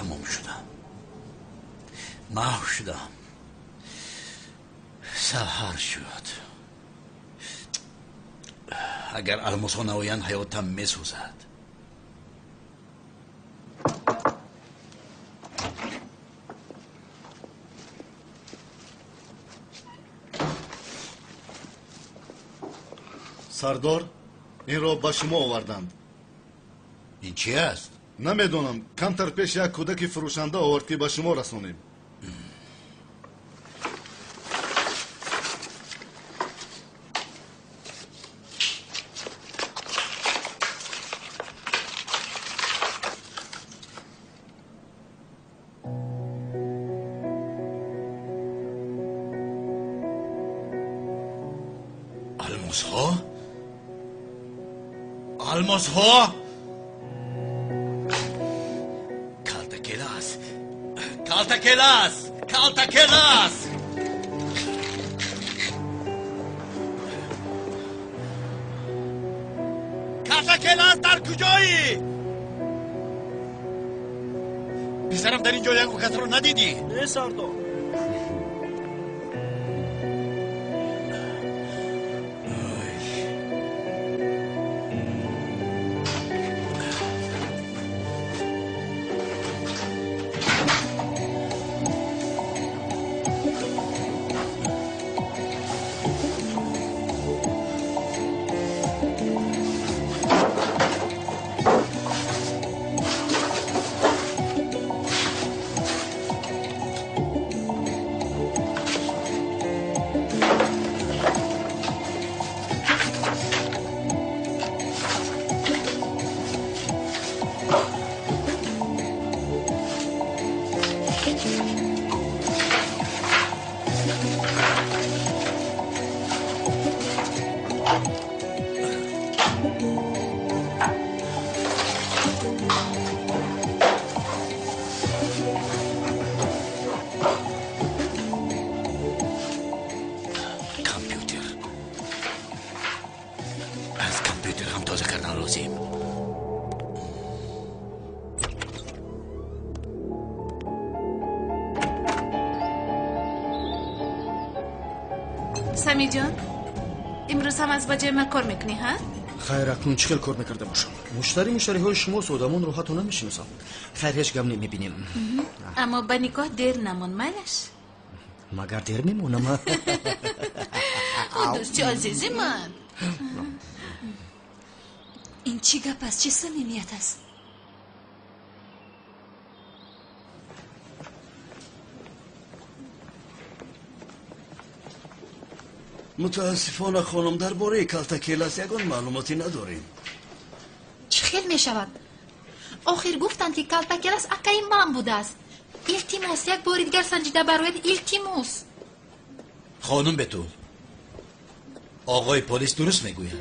Тамом шудам, маҳв шудам. Саҳар шуд. Агар алмосҳо наоянд, ҳаётам месӯзад. Сардор, инро ба шумо оварданд. Ин чи аст? Намедонам, камтар пеш як кӯдаки фурӯшанда овард, ки ба шумо расонем. Алмосҳо? Алмосҳо? Калтакелас! Калтакелас! Калтакелас! Калтакелас, дар куҷоӣ? Писарам, дар ин ҷо ягон касро надидӣ? Не, сардор. Сами ҷон, имрӯз ҳам аз ба ҷои ман кор мекунӣ, ҳа? Хайр, акнун чӣ хел кор мекарда бошам? Муштариҳои шумост, одамонро ҳатто намешиносам. Хайр, ҳеҷ гап намебинем. Аммо ба никоҳ дер намон, майлаш? Магар дер мемонам? Дӯсти азизи ман. Ин чӣ гап аст? Чӣ самимият аст? Мутаассифона, хонум, дар бораи Калтакелас ягон маълумоте надорем. Чӣ хел мешавад? Охир гуфтанд, ки Калтакелас акаи ман будааст. Илтимос, як бори дигар санҷида барояд, илтимос. Хонум Бетул, оғои полис дуруст мегӯяд.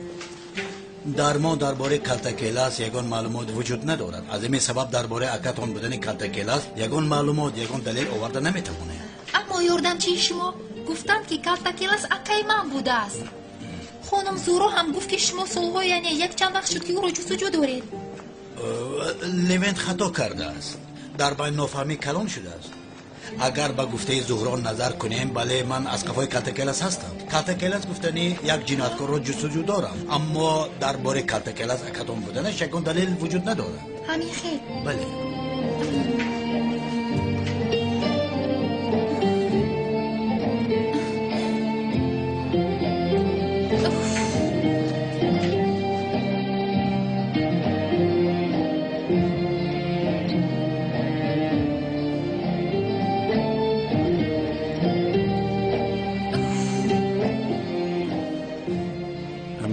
Дар мо дар бораи Калтакелас ягон маълумот вуҷуд надорад. Аз ҳамин сабаб дар бораи акатон будани Калтакелас ягон маълумот, ягон далел оварда наметавонем. Аммо ёрдамчии шумо гуфтанд, ки Калтакелас акаи ман будааст. Хонум Зуро ҳам гуфт, ки шумо солҳо, яъне якчанд вақт шуд, ки ӯро ҷустуҷӯ доред. Левент хато кардааст. Дар байн нофаҳмӣ калон шудааст. Агар ба гуфтаи Зуҳрон назар кунем, бале, ман аз қафои Калтакелас ҳастам. Калтакелас гуфтани як ҷинояткорро ҷустуҷӯ дорам, аммо дар бораи Калтакелас акатон буданаш ягон далел вуҷуд надорад. Ҳамин хел? Бале.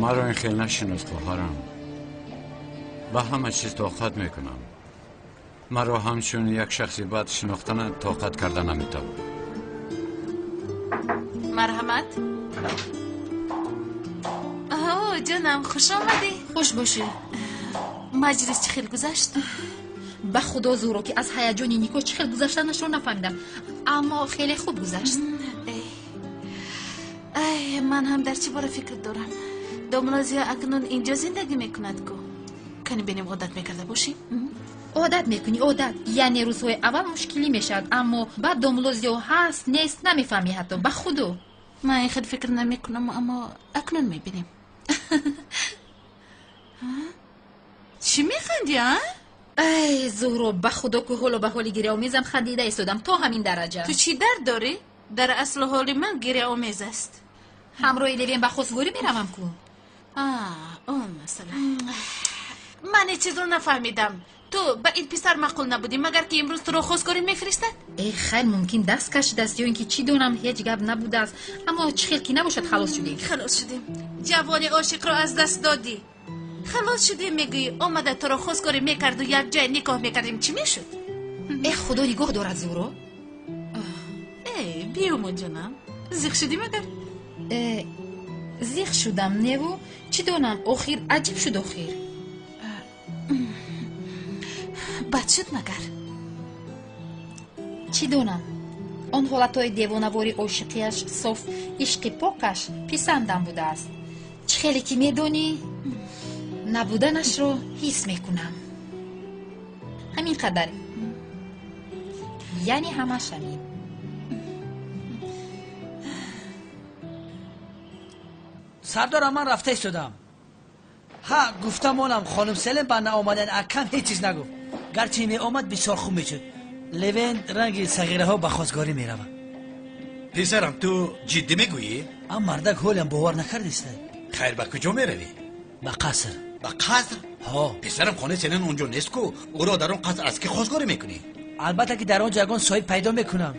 Маро ин хел нашинос, хоҳарам. Ба ҳама чиз тоқат мекунам. Маро ҳамчун як шахси бад шинохтана тоқат карда наметавонам. Марҳамат. О, ҷонам, хуш омадӣ. Хуш бошӣ. Маҷлис чӣ хел гузашт? Ба худо, Зуро, ки аз ҳаяҷони никоҳ чӣ хел гузаштанашро нафаҳмидам, аммо хеле хуб гузашт. Ай, ман ҳам дар чӣ бора фикр дорам. Домлазия акнун инҷо зиндагӣ мекунад ку. Кани бинем, одат мекарда бошӣ? Одат мекунӣ, одат. Яъне рӯзҳои аввал мушкилӣ мешавад, аммо баъд домло зиё ҳаст, нест, намефаҳмӣ ҳатто. Ба худо. Ман ин хел фикр намекунам, аммо акнун мебинем. Чӣ механдӣ, а? Ай, Зуҳро, ба худо ки ҳоло ба ҳоли гиряомезам хандида истодам то ҳамин дараҷа. Ту чӣ дард дорӣ? Дар аслу ҳоли ман гиряомез аст. Ҳамроҳи Левен ба хостгорӣ меравам ку. Он масъала. Ман ҳеҷ чизро нафаҳмидам. Ту ба ин писар маъқул набудӣ, магар ки имрӯз туро хостгорӣ мефиристад? Э, хайр, мумкин даст кашидааст ё ин ки чӣ донам, ҳеҷ гап набудааст. Аммо чӣ хел ки набошад, халос шудем. Халос шудем. Ҷавони ошиқро аз даст додӣ. Халос шудем мегӯӣ, омада туро хостгорӣ мекарду якҷоя никоҳ мекардем, чӣ мешуд? Э, худо нигоҳ дорад, Зуҳро. Э, биёмо ҷонам. Зиқ шудӣ магар? Э, зиқ шудам, неву чӣ донам, охир аҷиб шуд охир. Бад шуд магар? Чӣ донам, он ҳолатҳои девонавори ошиқияш, соф ишқи покаш писандам будааст. Чӣ хеле ки медонӣ, набуданашро ҳис мекунам. Ҳамин қадар, яъне ҳамаш ҳамин. Сардорам, ман рафта истодам. Ҳа, гуфта монам, хонум Селем ба наомадани акам ҳеҷ чиз нагуфт. Гарчи меомад, бисёр хуб мешуд. Левен ранги сағираҳо ба хостгорӣ меравад. Писарам, ту ҷиддӣ мегӯӣ? Ам мардак ҳолиам бовар накардиста. Хайр, ба куҷо меравӣ? Ба қаср. Ба қаср? Ҳо. Писарам, хонаи Селен онҷо нест ку. Ӯро дар он қаср аз кӣ хостгорӣ мекунӣ? Албатта ки дар он ҷо ягон соҳиб пайдо мекунам.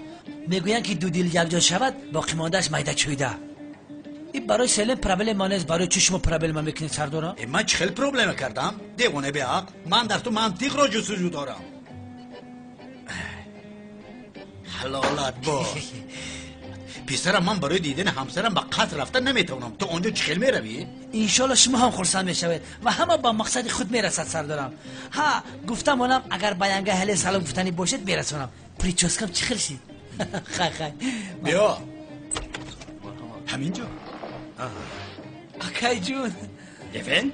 Мегӯянд ки ду дил якҷо шавад, боқимондааш майда чӯйда. Ин барои Селен проблема нест. Барои чӣ шумо проблема мекунед, сардорам? Ман чӣ хел проблема кардам? Девона беақл, ман дар ту мантиқро ҷустуҷӯ дорам. Ҳалолат боз. Писарам, ман барои дидани ҳамсарам ба қаср рафта наметавонам. Ту он ҷо чӣ хел меравӣ? Иншоалло шумо ҳам хурсанд мешавед ва ҳама ба мақсади худ мерасад, сардорам. Ҳа, гуфта монам, агар ба янга ҳале салом гуфтанӣ бошед, мерасонам. Прическам чӣ хел шид? Хай, хай. Биё. Ҳамин ҷо. Акай ҷун. Левент?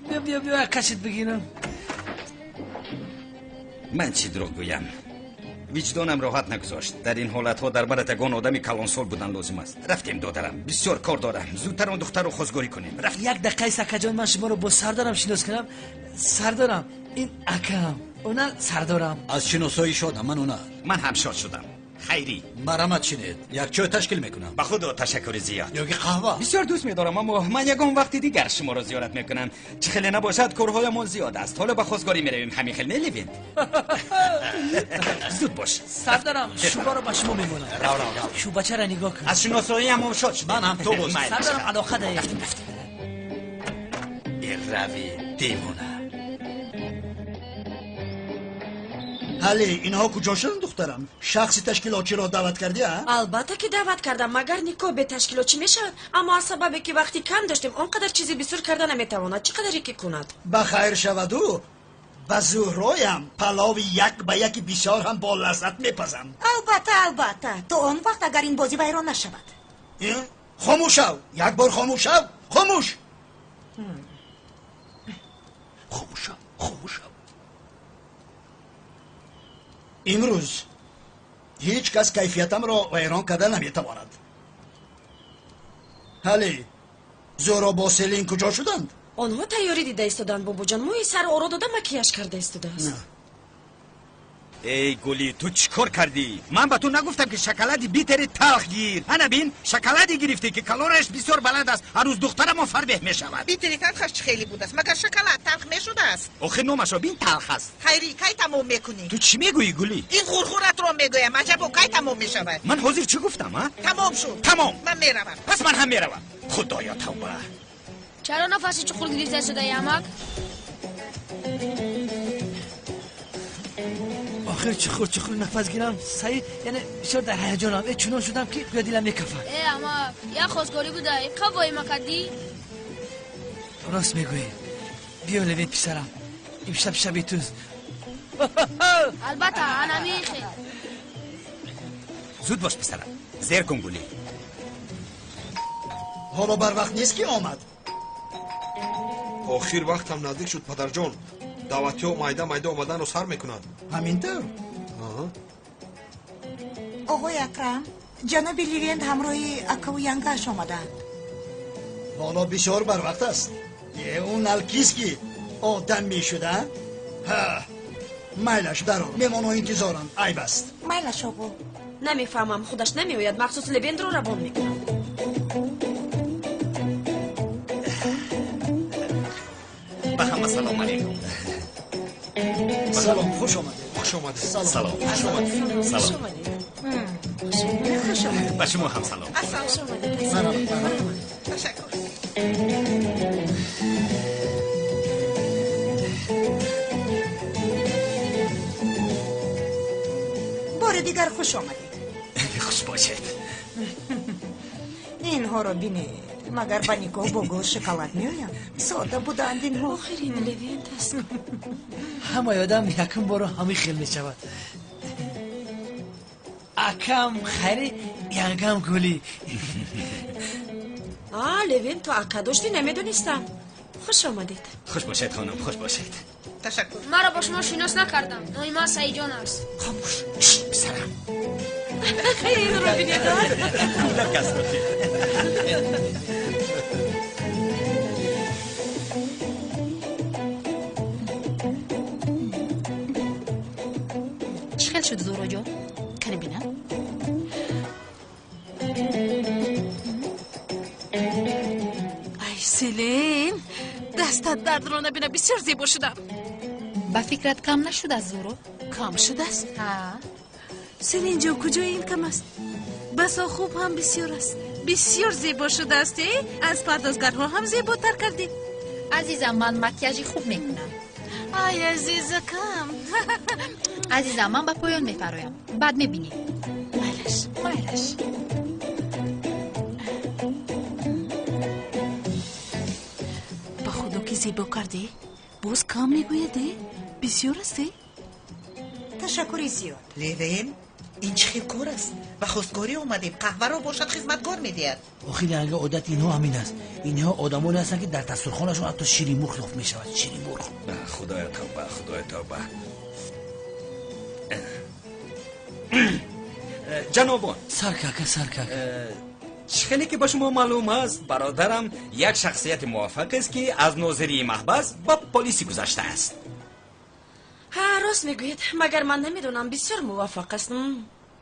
Биё, биё, биё, кашид бигирам. Ман чӣ дурӯғ гӯям? Виҷдонам роҳат нагузошт. Дар ин ҳолатҳо дар барат ягон одами калонсол будан лозим аст. Рафтем, додарам, бисёр кор дорам. Зудтар он духтарро хостгорӣ кунем. Рафтем. Як дақиқаи сакаҷон, ман шуморо бо сардорам шинос кунам. Сардорам, ин акам, она сардорам. Аз шиносоӣ шодам, ман она. Ман ҳам шод шудам. Хайрӣ. Марҳамат, шинед. Як чой ташкил мекунам. Ба худо ташаккури зиёд. Ё ки қаҳва? Бисёр дӯст медорам, аммо ман ягон вақти дигар шуморо зиёрат мекунам. Чӣ хеле набошад, корҳоямон зиёд аст. Ҳоло ба хостгорӣ меравем. Ҳамин хел не, Левент? Зуд бош. Сардарам, шӯбаро ба шумо мемонам. Рав, рав, рав. Шӯбачаро нигоҳ кун. Аз шиносоиам ҳам шод шудем. Ман ҳам то боз. Сардарам, алоқа даем. Рафтем, рафтем. Рави девона. Ҳале, инҳо куҷо шуданд, духтарам? Шахси ташкилотчиро даъват кардӣ, а? Албатта ки даъват кардам, магар никоҳ бе ташкилотчӣ мешавад? Аммо аз сабабе ки вақти кам доштем, он қадар чизи бисёр карда наметавонад. Чӣ қадаре ки кунад? Ба хайр шаваду ба Зуҳроям палови як ба яки бисёр ҳам бо лаззат мепазам. Албатта, албатта, то он вақт агар ин бозӣ вайрон нашавад. Хомӯш шав, як бор хомӯш шав, хомӯш. Хомӯш шав, хомӯш шав. Имрӯз ҳеҷ кас кайфиятамро вайрон карда наметавонад. Ҳале, Зуҳро бо Селин куҷо шуданд? Онҳо тайёрӣ дида истоданд, бобоҷон. Мӯи сару оро дода макияж карда истодааст. Эй Гули, ту чӣ кор кардӣ? Ман ба ту нагуфтам ки шоколади битери талх гир. Ана бин, шоколаде гирифтӣ ки калорияш бисёр баланд аст. Ҳарӯз духтарамон фарбеҳ мешавад. Битери талхаш чӣ хеле будааст? Магар шоколад талх мешудааст? Охир номашро бин, талх аст. Хайрӣ, кай тамом мекунӣ? Ту чӣ мегӯӣ, Гули? Ин ғурғуратро мегӯям. Аҷабо, кай тамом мешавад? Ман ҳозир чӣ гуфтам, а? Тамом шуд. Тамом. Ман меравам. Пас ман ҳам меравам. Худоё, тавба. Чаро нафаси чуқур гирифта шудаи, амак? Охир чуқур чуқур нафас гирам, саид, яъне бисёр дар ҳаяҷонам. Э, чунон шудам ки гӯё дилам мекафад. Э, амак, як хостгорӣ буда, ин қа воима кардӣ? Рост мегӯӣ. Биё, Левент писарам, имшаб шаби туст. Албатта, анами хел. Зуд бош, писарам, зер кун, Гулӣ. Ҳоло барвақт нест ки омад. Охир вақтам наздик шуд, падарҷон. Даъватиҳо майда майда омаданро сар мекунанд. Ҳамин тавр? Оғои Акрам, ҷаноби Левент ҳамроҳи акаву янгааш омадаанд. Ҳоло бисёр барвақт аст. Он Алкис ки одам мешуда? Ҳа, майлаш, дарор, меҳмонҳо интизоранд, айб аст. Майлаш, оғо. Намефаҳмам, худаш намеояд, махсус Левентро равон мекунад. Ба ҳама салом алейкум. Салом, хуш омадед. Хуш омадед. Салом. Хуш омадед. Салом. Хуш омадед. Ба шумо ҳам салом. Хуш омадед. Ташаккур. Бори дигар хуш омадед. Хуш бошед. Инҳоро бинед. Магар ба никоҳ бо гул шоколад меоянд? Сода буданд инҳо. Охир ин Левент аст. Ҳамаи одам якум боро ҳамин хел мешавад. Акам хайри, янгам гулӣ. А, Левент, ту ака доштӣ, намедонистам. Хуш омадед. Хуш бошед, хонум, хуш бошед. Ташаккур. Маро бо шумо шинос накардам. Номи ман Саидҷон аст. Хомӯш, писарам. Инро бинед. Кӯдак аст. Чӣ хел шуд, Зуҳроҷон? Кани бинам. Ай, Селин, дастат дардро набина, бисёр зебо шудам. Ба фикрат кам нашудааст, Зуҳро? Кам шудааст? Ҳа. Селин ҷон, куҷои ин кам аст? Басо хуб ҳам бисёр аст. Бисёр зебо шудааст, э? Аз пардозгарҳо ҳам зеботар кардӣ. Азизам, ман макияжи хуб мекунам. Ай, азизакам. Азизам, ман ба поён мефароям. Баъд мебинӣ. Майлаш. Майлаш. Ба худо ки зебо кардӣ. Боз кам мегӯяд, э? Бисёр аст, э? Ташаккури зиёд. Левен, ин чӣ хел кор аст? Ба хостгорӣ омадем, қаҳваро бошад хизматгор медиҳад. Охир янга одати инҳо ҳамин аст. Инҳо одамоне ҳастанд, ки дар дастурхонашон ҳатто ширимурғ ёфт мешавад. Ширимурғ. Худоя тавба, худоя тавба. Ҷанобон. Саркака, саркака. Чӣ хеле ки ба шумо маълум аст, бародарам як шахсияти муваффақ аст, ки аз нозирии маҳбас ба полисӣ гузаштааст. Ҳа, рост мегӯед, магар ман намедонам, бисёр муваффақ аст.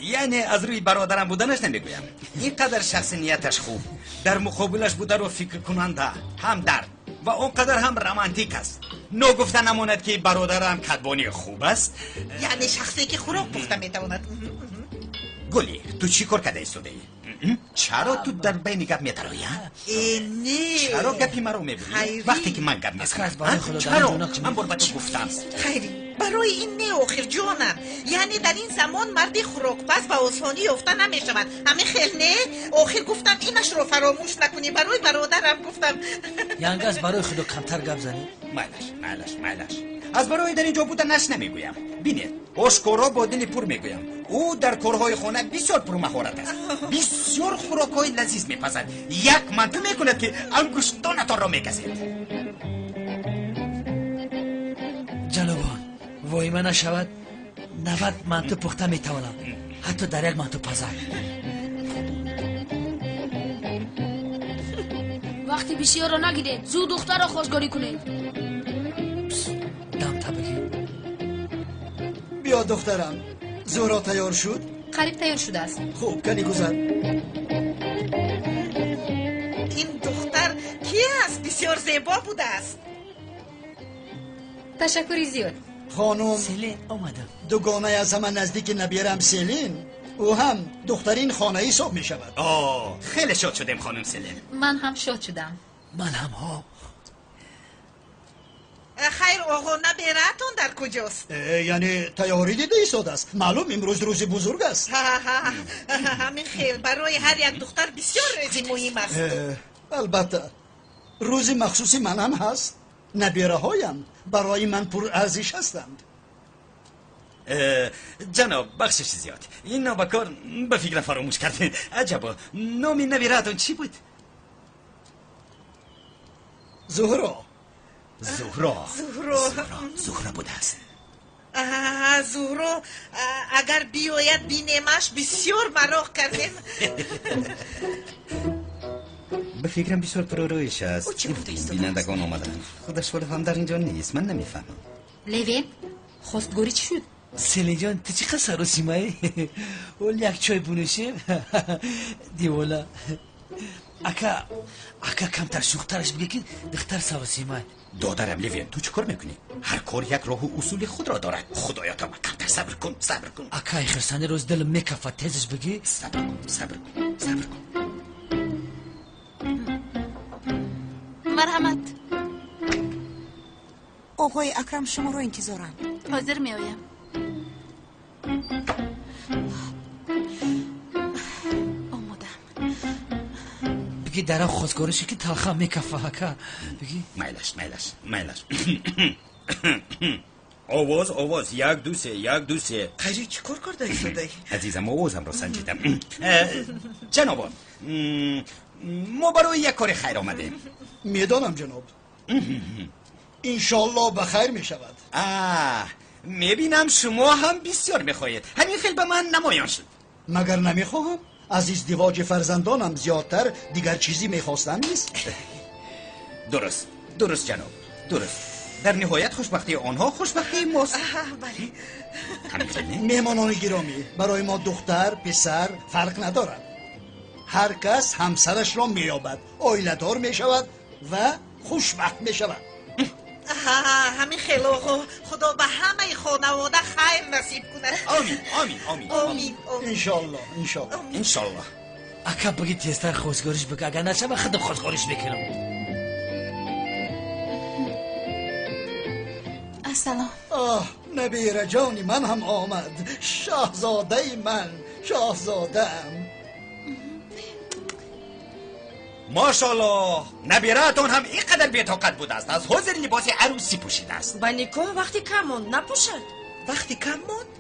Яъне аз рӯи бародарам буданаш намегӯям. Ин қадар шахси нияташ хуб, дар муқобилаш бударо фикркунанда, ҳамдард ва он қадар ҳам романтик аст. Ногуфта намонад, ки бародарам кадбони хуб аст. Яъне шахсе ки хӯрок пухта метавонад. Гулӣ, ту чӣ кор карда истодаӣ? Чаро ту дар байни гап метароӣ? Э, не. Чаро гапи маро мебурӣ вақте ки ман гап мезанам? Чаро? Чанд бор ба ту гуфтам. Хайри, барои ин не, охир ҷонам. Яъне дар ин замон марди хӯрокпаз ба осонӣ ёфта намешавад. Ҳамин хел не? Охир гуфтам инашро фаромӯш накунӣ. Барои бародарам гуфтам. Янгаз, барои худо камтар гап занӣ. Майлаш, майлаш, майлаш. Аз барои дар ин ҷо буданаш намегӯям. Бинед, ошкоро бо дили пур мегӯям. Ӯ дар корҳои хона бисёр пурмаҳорат аст. Бисёр хӯрокҳои лазиз мепазад. Як манту мекунад, ки ангуштонатонро мегазед. Ҷанобон, воҳима нашавад, 90 манту пухта метавонам. Ҳатто дар як манту пазак. Вақти бисёрро нагиред, зуд духтарро хостгорӣ кунед. Дамта бигир. Биё, духтарам. Зуҳро тайёр шуд? Қариб тайёр шудааст. Хуб, кани гузар. Ин духтар ки аст? Бисёр зебо будааст. Ташаккури зиёд. Хонум Селин, омадам. Дугонаи аз ҳама наздики набирам Селин, ӯ ҳам духтари ин хона ҳисоб мешавад. О, хеле шод шудем, хонум Селин. Ман ҳам шод шудам. Ман ҳам, ҳо. Хайр, оғо, набераатон дар куҷост? Яъне тайёрӣ дида истодааст. Маълум, имрӯз рӯзи бузург аст. Ҳамин хел, барои ҳар як духтар бисёр рӯзи муҳим аст. Албатта, рӯзи махсуси ман ҳам ҳаст. Набераҳоям барои ман пурарзиш ҳастанд. Ҷаноб, бахшиши зиёд, ин нобакор ба фикрам фаромӯш кардем. Аҷабо, номи набираатон чӣ буд? Зуҳро. Зуҳро. Зуҳро. Зуҳро будааст. Зуҳро агар биёяд бинемаш, бисёр мароқ кардем. Ба фикрам бисёр пуррӯиш аст. Бинандагон омаданд. Худаш вале ҳам дар инҷо нест. Ман намефаҳмам. Левен, хостгорӣ чӣ шуд? Селинҷон, ту чӣ қадр саросимаӣ? Ол як чой бинӯшем. Девона. Ака, ака камтар шӯхтараш бигӯ ки духтар саросимай. Додарам Левен, ту чӣ кор мекунӣ? Ҳар кор як роҳу усули худро дорад. Худоё тавба, камтар сабр кун, сабр кун. Акай хирсанди рӯз дилам мекафад, тезаш бигӣ. Сабр кун, сабр кун, сабр кун. Марҳамат. Оғои Акрам шуморо интизоранд. Ҳозир меоям. Омодам. Бигӣ дарав хостгорише ки талха мекафа, ака. Бигӣ. Майлаш, майлаш, майлаш. Овоз, овоз, 1 2 3, 1 2 3. Хайри чӣ кор карда истодаӣ? Азизам, овозамро санҷидам. Ҷанобон, мо барои як кори хайр омадем. Медонам, ҷаноб. Иншоаллоҳ ба хайр мешавад. Мебинам шумо ҳам бисёр мехоҳед. Ҳамин хел ба ман намоён шуд. Магар намехоҳам? Аз издивоҷи фарзандонам зиёдтар дигар чизе мехостам нест. Дуруст, дуруст ҷаноб, дуруст. Дар ниҳоят хушбахтии онҳо хушбахтии мост. Бале. Ҳамин хел не? Меҳмонони гиромӣ, барои мо духтар, писар фарқ надорад. Ҳар кас ҳамсарашро меёбад, оиладор мешавад ва хушбахт мешавад. Ҳамин хел оғо, худо ба ҳамаи хонавода хайр насиб кунад. Омин, омин, омин. Омин, омин. Иншоаллоҳ, иншоаллоҳ. Иншоаллоҳ. Ака бигӣ тезтар хостгориш бикун, агар нашава худам хостгориш мекунам. Ассалом. Оҳ, набираҷони ман ҳам омад. Шоҳзодаи ман, шоҳзодаам. Мошаллоҳ, набираатон ҳам ин қадар бетоқат будааст. Аз ҳозир либоси арӯсӣ пӯшидааст. Ба никоҳ вақти кам монд, напӯшад? Вақти кам монд?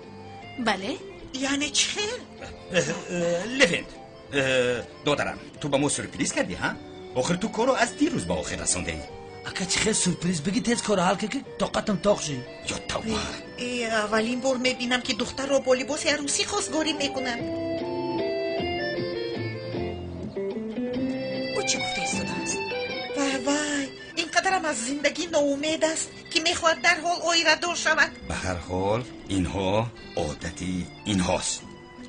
Бале. Яъне чӣ хел? Левент, додарам, ту ба мо сюрприз кардӣ, ҳа? Охир ту корро аз дирӯз ба охир расондаӣ. Ака чӣ хел сюрприз? Бигӣ тез корро ҳал кун ки тоқатам тоқ шид. Ё тавба. Аввалин бор мебинам ки духтарро бо либоси арӯсӣ хостгорӣ мекунанд. Ӯ чӣ гуфта истодааст? Вай вай, ин қадарам аз зиндагӣ ноумед аст ки мехоҳад дарҳол оиладор шавад. Ба ҳар ҳол инҳо одати инҳост.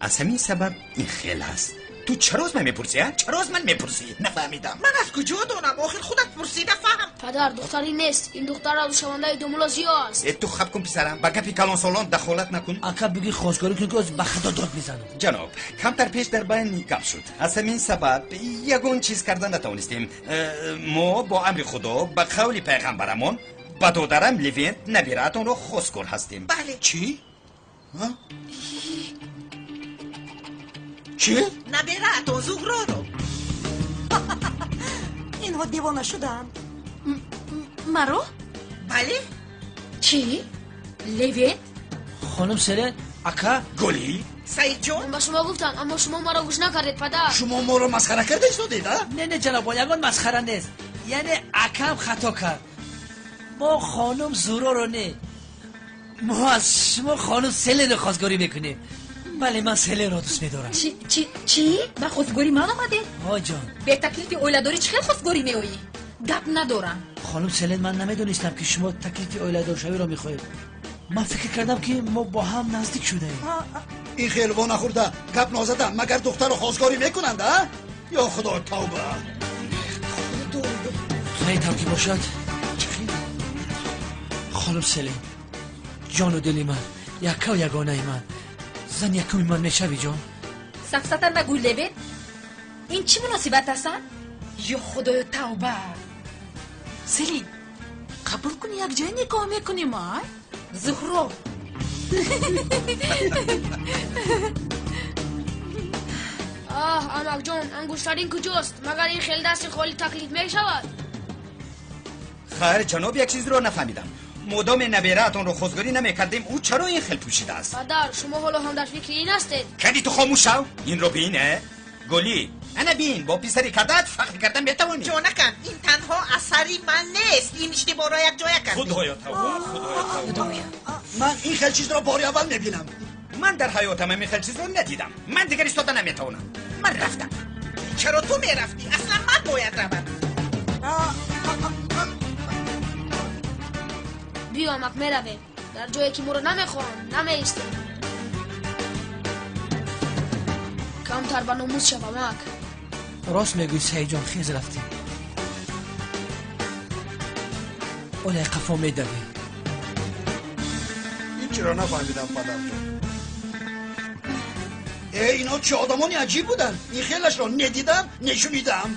Аз ҳамин сабаб ин хел аст. Ту чаро аз ман мепурсӣ, а? Чаро аз ман мепурсӣ? Нафаҳмидам. Ман аз куҷо донам? Охир худат пурсида фаҳм. Падар, духтари нест. Ин духтар равшавандаи думула зиё аст. Ту хаб кун писарам, ба гапи калонсолон дахолат накун. Ака бигӣ хостгорӣ кун ки оз ба худо дод мезанам. Ҷаноб, камтар пеш дар байн гап шуд. Аз ҳамин сабаб ягон чиз карда натавонистем. Мо бо амри худо ба қавли пайғамбарамон ба додарам Левент набираатонро хостгор ҳастем. Бале. Чӣ? Чӣ? Набираатон Зуҳроро. Инҳо девона шудаанд. Маро? Бале. Чӣ? Левент? Хонум Селен, ака? Гулӣ? Саидҷон? Ман ба шумо гуфтам, аммо шумо маро гӯш накардед, падар. Шумо моро масхара карда истодед, а? Не, не, ҷанобон, ягон масхара нест. Яъне акам хато кард. Мо хонум Зуҳроро не, мо аз шумо хонум Селенро хостгорӣ мекунем. Бале, ман Селенро дӯст медорам. Чӣ, чӣ, чӣ? Ба хостгорӣ ман омадед? Ҳо ҷон. Бе таклифи оиладорӣ чӣ хел хостгорӣ меоӣ? Гап надорам. Хонум Селен, ман намедонистам ки шумо таклифи оиладоршавиро мехоҳед. Ман фикр кардам ки мо бо ҳам наздик шудаем. Ин хел во нахӯрда, гап нозада, магар духтарро хостгорӣ мекунанд, а? Ё худо, тавба. Хайр ки бошад. Хонум Селен, ҷону дили ман, яккаву ягонаи ман, зан якуми ман мешавӣ, ҷон? Сафсата нагӯй, Левент. Ин чӣ муносибат аст, а? Ё худоё, тавба. Селин, қабул кун, якҷоя никоҳ мекунем, а? Зуҳро. Аҳ, амакҷон, ангуштарин куҷост? Магар ин хел дасти холӣ таклиф мешавад? Хайр, ҷаноб, як чизро нафаҳмидам. Модоме набираатонро хостгорӣ намекардем, ӯ чаро ин хел пӯшидааст? Падар, шумо ҳоло ҳам дар фикри ин ҳастед? Кади ту хомӯш шав. Инро бин, э? Гулӣ, ана бин, бо писари кардаат фахр карда метавонӣ. Ҷонакам, ин танҳо асари Бародари ман нест. Ин иштибоҳро якҷоя кардӣ. Худоё тавба, худоё тавба. Ман ин хел чизро бори аввал мебинам. Ман дар ҳаётам ҳамин хел чизро надидам. Ман дигар истода наметавонам. Ман рафтам. Чаро ту мерафтӣ? Аслан ман бояд равам. Биё, амак, меравем. Дар ҷое ки моро намехоҳанд, намеистем. Камтар ба номус шав, амак. Рост мегӯӣ, Саидҷон, хез рафтем. Оле қафо медавем. Ин чиро нафаҳмидам, падарҷон. Э, ино чӣ одамони аҷиб буданд. Ин хелашро недидам, нешунидам.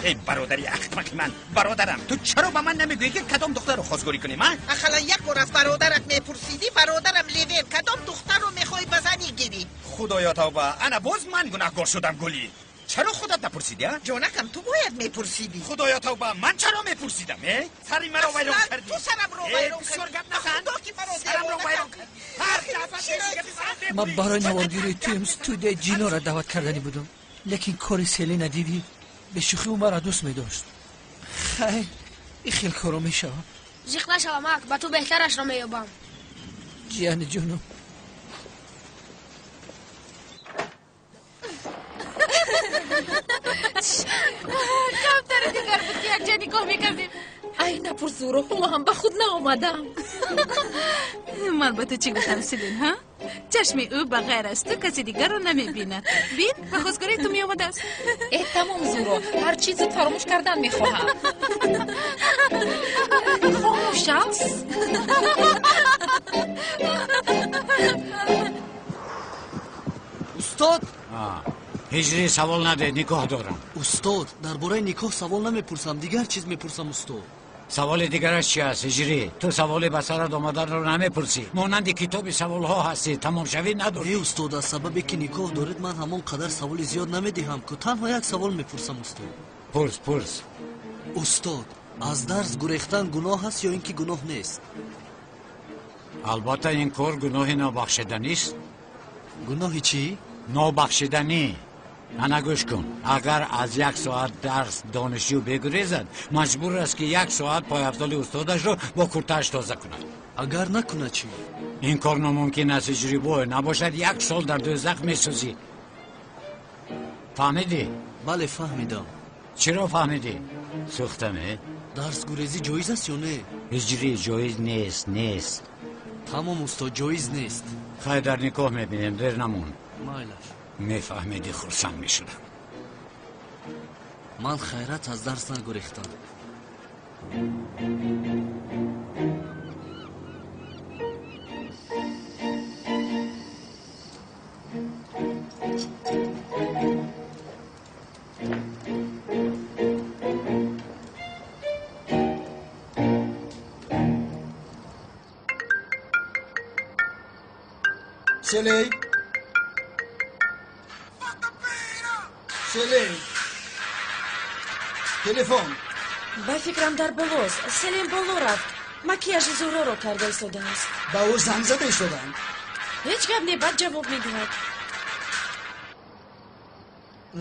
Эй бародари ахмақи ман, бародарам, ту чаро ба ман намегӯӣ ки кадом духтарро хостгорӣ кунем, а? Ақаллан як бор аз бародарат мепурсидӣ, бародарам Левен, кадом духтарро мехоҳӣ ба занӣ гирӣ? Худоё тавба, ана боз ман гунаҳкор шудам, Гулӣ. Чаро худат напурсидӣ, а? Ҷонакам, ту бояд мепурсидӣ. Худоё тавба, ман чаро мепурсидам, э? Сари маро вайрон кардӣ. Ту сарамро вайрон кардӣ. Бисёр гап назан. Худо ки маро сарамро вайрон кардӣ. Ҳар дафъа гапи. Ман барои наворгирии туем студияи Ҷиноро даъват карданӣ будам, лекин кори Селина дидӣ. Бешӯхӣ ӯ маро дӯст медошт. Хайр, ин хел коро мешавад. Зиқ нашав, амак, ба ту беҳтарашро меёбам. Ҷияни ҷонам. Камтари дигар буд ки якҷа никоҳ мекардем. Ай, напурс, Зуро, ҳоло ҳам ба худ наомадам. Ман ба ту чӣ гуфтам, Селин, ҳа? Чашми ӯ ба ғайр аз ту каси дигарро намебинад. Бин, ба хостгории ту меомадааст. Э, тамом, Зуро, ҳар чиз зуд фаромӯш кардан мехоҳам. Хомӯш шав. Устод! Ҳиҷрӣ савол наде, никоҳ дорам. Устод, дар бораи никоҳ савол намепурсам, дигар чиз мепурсам, устод. Саволи дигараш чи аст, ҳиҷрӣ? Ту саволи ба сарат омаданро намепурсӣ. Монанди китоби саволҳо ҳастӣ, тамомшавӣ надорӣ. Э, устод, аз сабабе ки никоҳ доред, ман ҳамон қадар саволи зиёд намедиҳам, ку танҳо як савол мепурсам, устод. Пурс, пурс. Устод, аз дарс гурехтан гуноҳ аст ё ин ки гуноҳ нест? Албатта, ин кор гуноҳи нобахшиданист. Гуноҳи чӣ? Нобахшиданӣ. Ана гӯш кун, агар аз як соат дарс донишҷӯ бегурезад, маҷбур аст ки як соат пойафзоли устодашро бо куртааш тоза кунад. Агар накунад чӣ? Ин кор номумкин аст, иҷрибой. Набошад, як сол дар дӯзах месӯзӣ. Фаҳмидӣ? Бале, фаҳмидам. Чиро фаҳмидӣ? Сӯхтаме? Дарсгурезӣ ҷоиз аст ё не? Ҳиҷрӣ, ҷоиз нест, нест. Тамом, устод, ҷоиз нест. Хайр, дар никоҳ мебинем, дер намон. Майлаш. Мефаҳмидӣ, хурсанд мешудам. Ман хайрат аз дарс нагурехтам. Селей. Селен. Телефон. Ба фикрам дар болост. Селен боло рафт. Макияжи Зуроро карда истодааст. Ба ӯ занг зада истоданд. Ҳеҷ гап не, баъд ҷавоб медиҳад.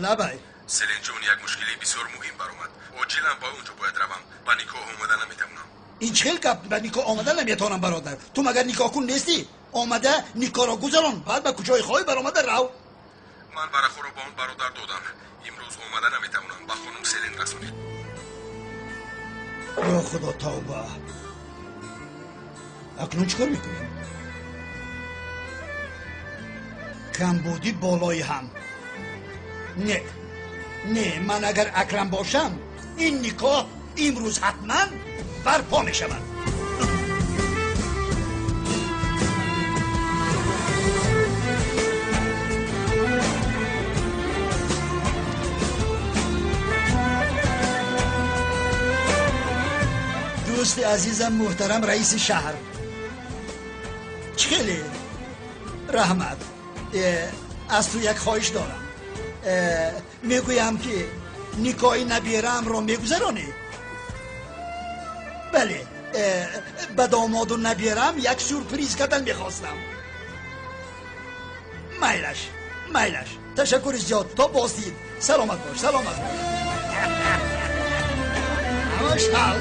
Лабай. Селенҷон, як мушкили бисёр муҳим баромад. Оҷилан ба он ҷо бояд равам. Ба никоҳ омада наметавонам. Ин чӣ хел гап? Ба никоҳ омада наметавонам, бародар. Ту магар никоҳкун нестӣ? Омада никоҳро гузарон, баъд ба куҷои хоҳӣ баромада рав. Ман варақҳоро ба он бародар додам. Имрӯз омада наметавонам. Ба хонум Селен расонед. Ё худо тавба. Акнун чӣ кор мекунем? Камбудӣ болои ҳам. Не, не, ман агар Акрам бошам, ин никоҳ имрӯз ҳатман барпо мешавад. Дӯсти азизам, муҳтарам раиси шаҳр, чӣ хеле раҳмат. Аз ту як хоҳиш дорам. Мегӯям ки никоҳи набераамро мегузаронӣ? Бале, ба домоду набераам як сюрприз кардан мехостам. Майлаш, майлаш. Ташаккури зиёд, то боздид. Саломат бош, саломат бош. Ҳамаш ҳал.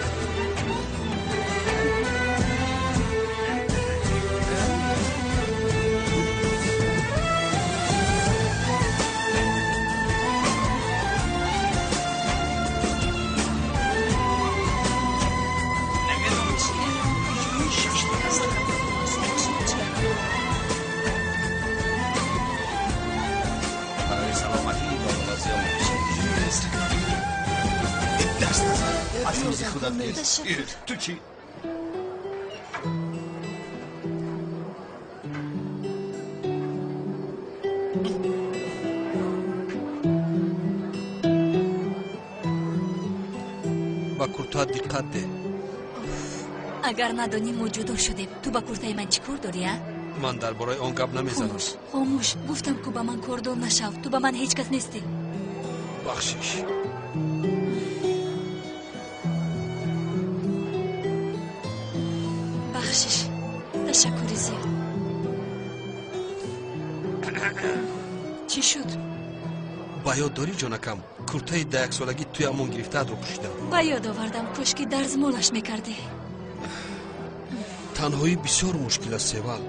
Ту чӣ? Ба куртаат диққат деҳ. Агар надонӣ, мо ҷудо шудем. Ту ба куртаи ман чӣ кор дорӣ, а? Ман дар бораи он гап намезанам. Хомӯш, гуфтам ку, ба ман кордор нашав. Ту ба ман ҳеҷ кас нестӣ. Бахшиш. Бахшиш, ташаккури зиёд. Чӣ шуд? Ба ёд дорӣ, ҷонакам, куртаи даяксолагӣ туи амон гирифтаатро пӯшидам? Ба ёд овардам. Кошки дарзмолаш мекардӣ. Танҳоӣ бисёр мушкил аст, Севал.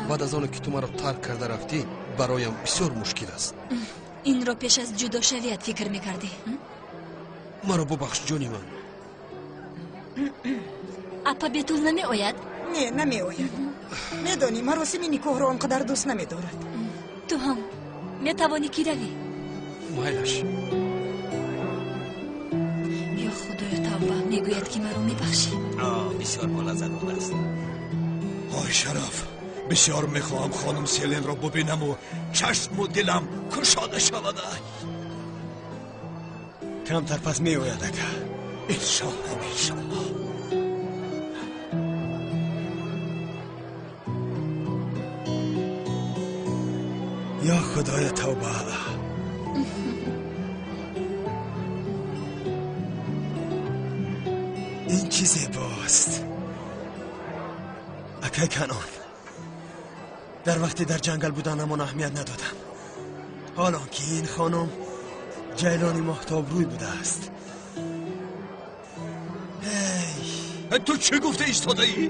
Баъд аз оне ки ту маро тарк карда рафтӣ, бароям бисёр мушкил аст. Инро пеш аз ҷудошавият фикр мекардӣ? Маро бубахш, ҷони ман. Апа Бетул намеояд? Не, намеояд. Медонӣ, маросими никоҳро он қадар дӯст намедорад. Ту ҳам метавонӣ ки равӣ. Майлаш. Ё Худоё, тавба, мегӯяд ки маро мебахшӣ. Бисёр болаззат будааст. Ой Шараф, бисёр мехоҳам хонум Селенро бубинаму чашму дилам кушода шавад. Камтар пас меояд, ака. Иншолло, иншолло. Ё Худоя, тавба. Ин чӣ зебост. Акай Канон, дар вақте дар ҷангал буданамон аҳамият надодам. Ҳол он ки ин хонум ҷайлони моҳтобрӯй будааст. Эй, ту чӣ гуфта истодаӣ?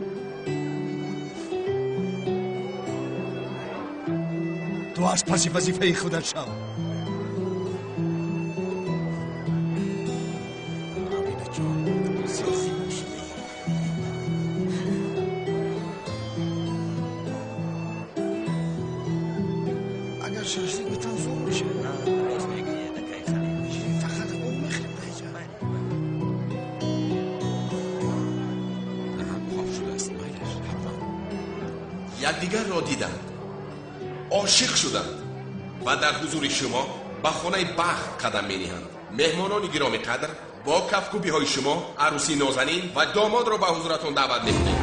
Ту аз паси вазифаи худат шав. Агар шашлик битан зур мешавад. Рост мегӯяд, акай Халил. Фақат об мехӯрем даиҷа. Хоб шудааст, майлаш, ҳатман. Якдигарро диданд, ошиқ шуданд ва дар ҳузури шумо ба хонаи бахт қадам мениҳанд. Меҳмонони гиромӣ қадр, бо кафкӯбиҳои шумо арӯси нозанин ва домодро ба ҳузуратон даъват мекунем.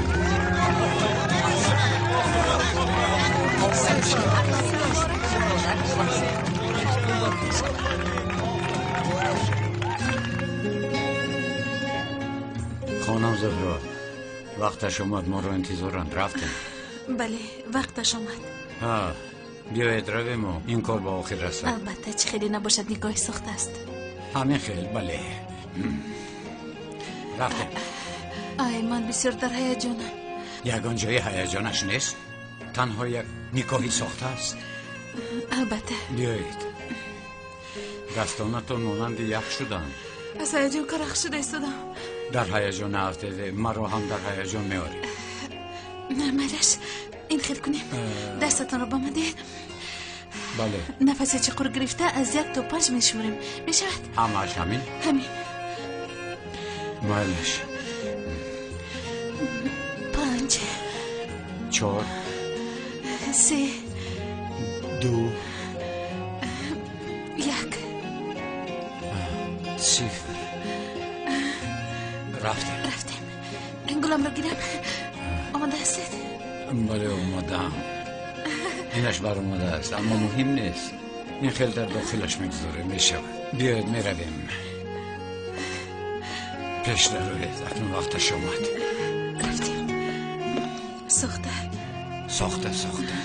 Хонум Зуҳро, вақташ омад, моро интизоранд. Рафтем. Бале, вақташ омад. Ҳа, биёед равему ин кор ба охир расад. Албатта, чӣ хеле набошад, никоҳи сохта аст. Ҳамин хел, бале. Рафтем. Ай, ман бисёр дар ҳаяҷонам. Ягон ҷои ҳаяҷонаш нест, танҳо як никоҳи сохта аст. Албатта. Биёед. Дастонатон монанди ях шуданд. Аз ҳаяҷон карах шуда истодам. Дар ҳаяҷон наафтеде, маро ҳам дар ҳаяҷон меоред. Майлаш, ин хел кунем. Дастатонро ба ман диҳед. Бале. Нафаси чуқур гирифта аз 1 то 5 мешуморем. Мешавад? Ҳамааш ҳамин? Ҳамин. Майлаш. 5, 4, 3, 2, 1, 0. Рафтем. Рафтем. Гуламро гирам. Омода ҳастед? Бале, омодаам. Инаш баромадааст, аммо муҳим нест. Ин хел дар дохилаш мегузорем, мешавад. Биёед, меравем. Пеш дароед, акнун вақташ омад. Рафтем. Сохта. Сохта, сохта.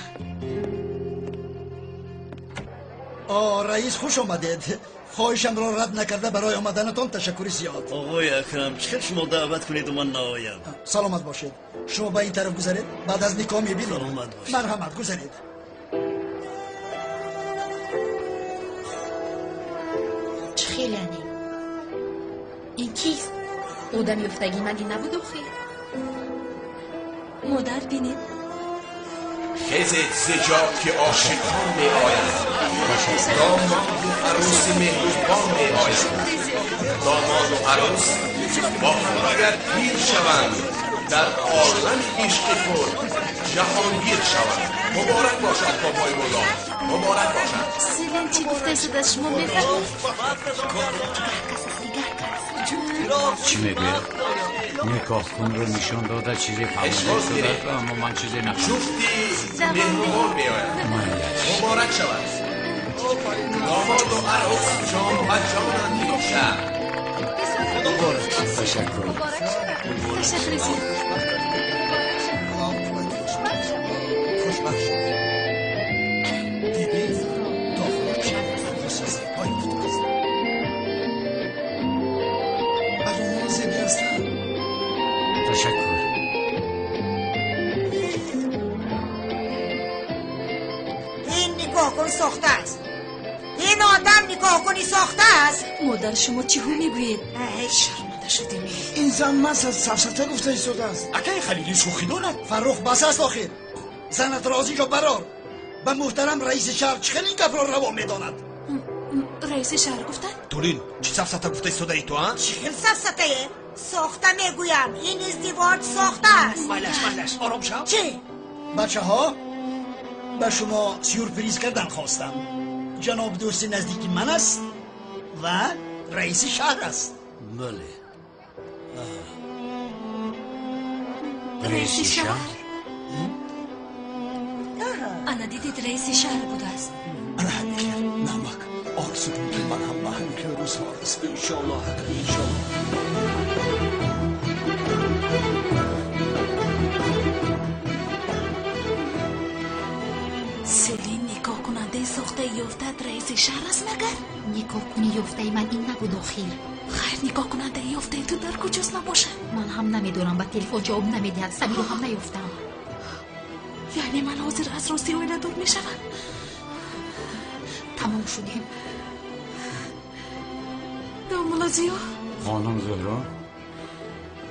Раис, хуш омадед. Хоҳишамро рад накарда барои омаданатон ташаккури зиёд. Оғои Акрам, чӣ хел шумо даъват кунеду ман наоям? Саломат бошед. Шумо ба ин тараф гузаред, баъд аз никоҳ мебинем. Саломат бошед. Марҳамат, гузаред. Чӣ хел яъне? Ин кист? Одам ёфтагӣ ман ин набуд охир. Модар, бинед. Хезед зи ҷо ки ошиқон меоянд, домоду арӯси меҳрубон меоянд. Домоду арӯс бо ҳамдигар пир шаванд, дар олами ишқи худ ҷаҳонгир шаванд. Муборак бошад, бобои мулло, муборак бошад. Селин чӣ гуфтаистед, аз шумо мефаҳмед? Дигар кас аст, дигар кас. Чӣ мегӯяд? Никоҳкунро нишон дода, чизе фаҳмода истодааст, аммо ман чизе нафаҳмидам. Ҷуфти меҳрубон меояд, муборак шавад. Домоду арӯс ҷон ба ҷонанд имшаб. Ташаккур. Ташаккур зиёд. Хушбахт шуд. Дидӣ, то ҳоло чанд арӯси зебо ёфтааст. Вале онҳо зебе ҳастанд. Ташаккур. Ин никоҳкун сохтааст. Ин одам никоҳкуни сохтааст. Модар, шумо чиҳо мегӯед? Ай, шарманда шудем. Ин зан мас аз сафсата гуфта истодааст. Акаи Халилӣ шӯхӣ дорад. Фаррух, бас аст охир. Занатро аз ин ҷо барор. Ба муҳтарам раиси шаҳр чӣ хел ин гапро раво медонад? Раиси шаҳр гуфтанд? Тулин, чӣ сафсата гуфта истодаи ту, а? Чӣ хел сафсатае? Сохта мегӯям, ин издивоҷ сохтааст. Майлаш, майлаш, ором шав. Чӣ? Бачаҳо, ба шумо сюрприз кардан хостам. Ҷаноб дӯсти наздики ман аст ва раиси шаҳр аст. Бале. Раиси шаҳр? Ана дидед, раиси шаҳр будааст. Ана ҳамин хел, намак. Орзу кун ки ман ҳам ба ҳамин хел рӯзҳо расида, иншоаллоҳ, иншоаллоҳ. Селин никоҳкунандаи сохтаи ёфтаат раиси шаҳр аст магар? Никоҳкуни ёфтаи ман ин набуд охир. Хайр, никоҳкунандаи ёфтаи ту дар куҷост набошад? Ман ҳам намедонам, ба телефон ҷавоб намедиҳад, Самиро ҳам наёфтам. Яъне ман ҳозир аз рости оиладор мешавам? Тамом шудем. Домулло Зиё. Хонум Зуҳро.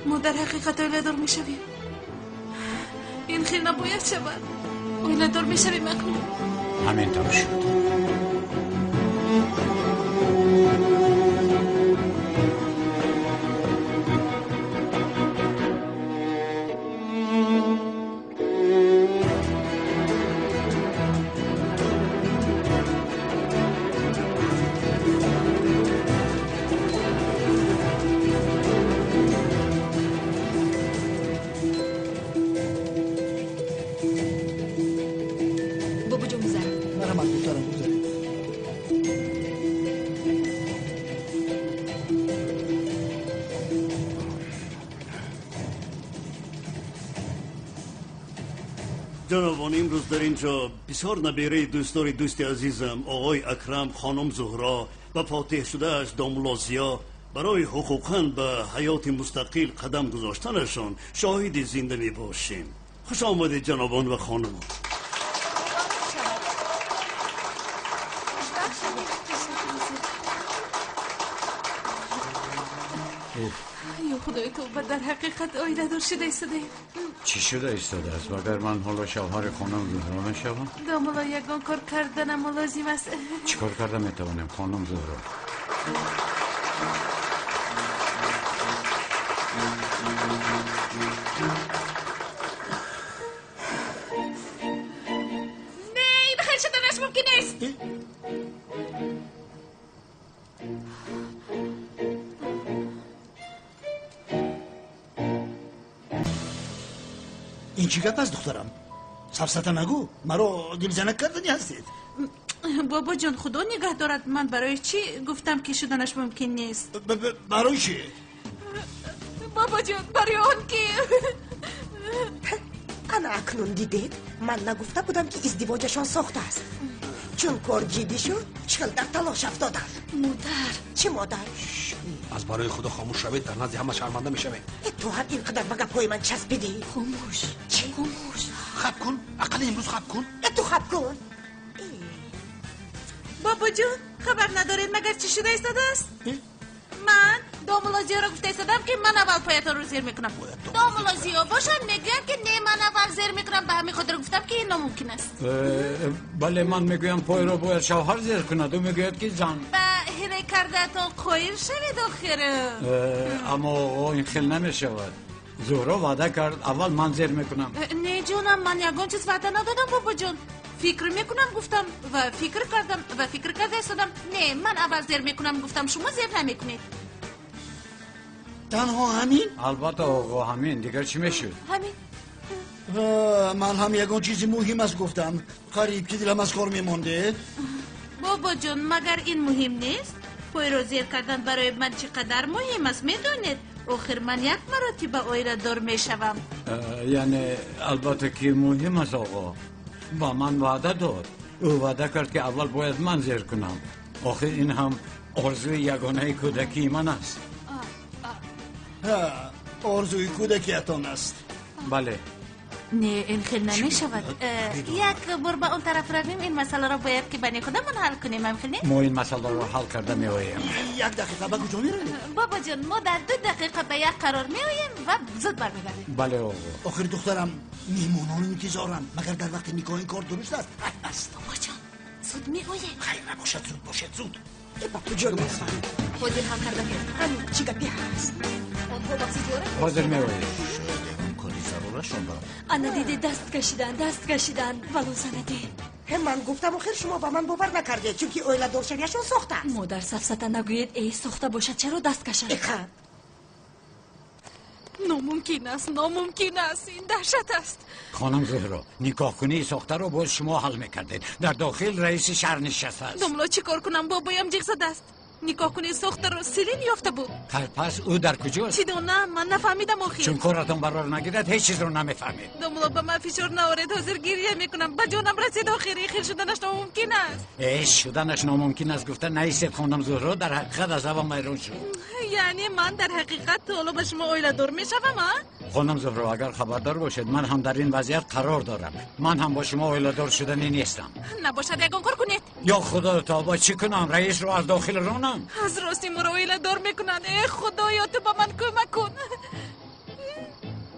Мо дар ҳақиқат оиладор мешавем. Ин хел набояд шавад. Оиладор мешавем акнун. Ҳамин тавр шуд. Бобоҷон, гузар. Марҳамат, духтарам, гузаред. Ҷанобон, имрӯз дар ин ҷо бисёр набераи дӯстдори дӯсти азизам оғои Акрам, хонум Зуҳро ва фотиҳ шудааш домулло Зиё барои ҳуқуқан ба ҳаёти мустақил қадам гузоштанашон шоҳиди зинда мебошем. Хуш омадед, ҷанобон ва хонумон. Ё худои тавба, дар ҳақиқат оиладор шуда истодаем. Чӣ шуда истодааст? Магар ман ҳоло шавҳари хонум Зуҳро мешавам? Домулло, ягон кор карданам лозим аст. Чӣ кор карда метавонем, хонум Зуҳро? Не, ин хел шуданаш мумкин нест. Ин чӣ гап аст, духтарам? Сафсата нагӯ, маро дилзанак кардани ҳастед. Бобоҷон, худо нигаҳ дорад, ман барои чӣ гуфтам ки шуданаш мумкин нест? Барои чӣ? Бобоҷон, барои он ки Ана акнун дидед, ман нагуфта будам, ки издивоҷашон сохтааст. Чун кор ҷиддӣ шуд, чӣ хел дар талош афтодам. Модар. Чӣ модар? Аз барои худо хомӯш шавед, дар назди ҳама шарманда мешавед. Ту ҳам ин қадар ба гапҳои ман часпидӣ? Хомӯш. Чӣ? Хомӯш. Хаб кун, ақалли имрӯз хаб кун. Ту хаб кун. Бобоҷон, хабар надоред, магар чӣ шуда истодааст? Ман домулло Зиёро гуфта истодам, ки ман аввал поятонро зер мекунам. Домулло Зиё бошанд, мегӯянд, ки не, ман аввал зер мекунам. Ба ҳамин хотир гуфтам, ки ин номумкин аст. Бале, ман мегӯям пойро бояд шавҳар зер кунад, ӯ мегӯяд, ки зан. Ба ҳира кардаатон қоил шавед охир. Аммо оғо, ин хел намешавад. Зуҳро ваъда кард, аввал ман зер мекунам. Не ҷонам, ман ягон чиз ваъда надодам, бобоҷон. Фикр мекунам гуфтам ва фикр кардам ва фикр карда истодам. Не, ман аввал зер мекунам гуфтам, шумо зер намекунед. Танҳо ҳамин? Албатта оғо, ҳамин. Дигар чӣ мешуд? Ҳамин. Ман ҳам ягон чизи муҳим аст гуфтам. Қариб ки дилам аз кор мемонде. Бобоҷон, магар ин муҳим нест? Пойро зер кардан барои ман чӣ қадар муҳим аст, медонед? Охир ман як маротиба оиладор мешавам. Яъне албатта ки муҳим аст оғо. Ба ман ваъда дод. Ӯ ваъда кард, ки аввал бояд ман зер кунам. Охир ин ҳам орзуи ягонаи кӯдакии ман аст. Орзуи кӯдакиятон аст. Бале. Не, ин хел намешавад. Як бор ба он тараф равем, ин масъаларо бояд ки байни худамон ҳал кунем, ам хел не? Мо ин масъаларо ҳал карда меоем. Як дақиқа, ба куҷо меравем? Бобоҷон, мо дар 2 дақиқа ба як қарор меоем ва зуд бармегардем. Бале оғо. Охир духтарам, меҳмонон интизоранд. Магар дар вақти никоҳ ин кор дуруст аст? Айб аст. Бобоҷон, зуд меоем. Хайр набошад, зуд бошед, зуд. Ба куҷо меравам? Ҳозир ҳал карда меоем. Ҳамин чӣ гапе ҳаст? Онҳо ба зиёрат ҳозир меоем. Ана диде, даст кашидан, даст кашидан, валу санаде. Ман гуфтам, охир шумо ба ман бовар накардед, чунки оиладоршавиашон сохта аст. Модар, сафсата нагӯед, эй сохта бошад, чаро даст кашад? Номумкин аст, номумкин аст, ин даҳшат аст. Хонум Зуҳро, никоҳкунии сохтаро боз шумо ҳал мекардед. Дар дохил раиси шаҳр нишастааст. Домло, чӣ кор кунам? Бобоям ҷиғ задааст. Никоҳкунии сохтаро Селин ёфта буд. Хайр, пас ӯ дар куҷост? Чӣ донам, ман нафаҳмидам охир. Чун коратон барор нагирад, ҳеҷ чизро намефаҳмед. Домло, ба ман фишор наоред, ҳозир гиря мекунам. Ба ҷонам расид охир, ин хел шуданаш номумкин аст. Э, шуданаш номумкин аст гуфта наистед, хонум Зуҳро, дар ҳақиқат аз ҳаво майрон шуд. Яъне ман дар ҳақиқат ҳоло ба шумо оиладор мешавам, а? Хонум Зуҳро, агар хабардор бошед, ман ҳам дар ин вазъият қарор дорам. Ман ҳам бо шумо оиладор шуданӣ нестам. Набошад, ягон кор кунед. Ё худо тавба, чӣ кунам? Раисро аз дохил ронам? Аз рости моро оиладор мекунанд. Э худоё, ту ба ман кӯмак кун.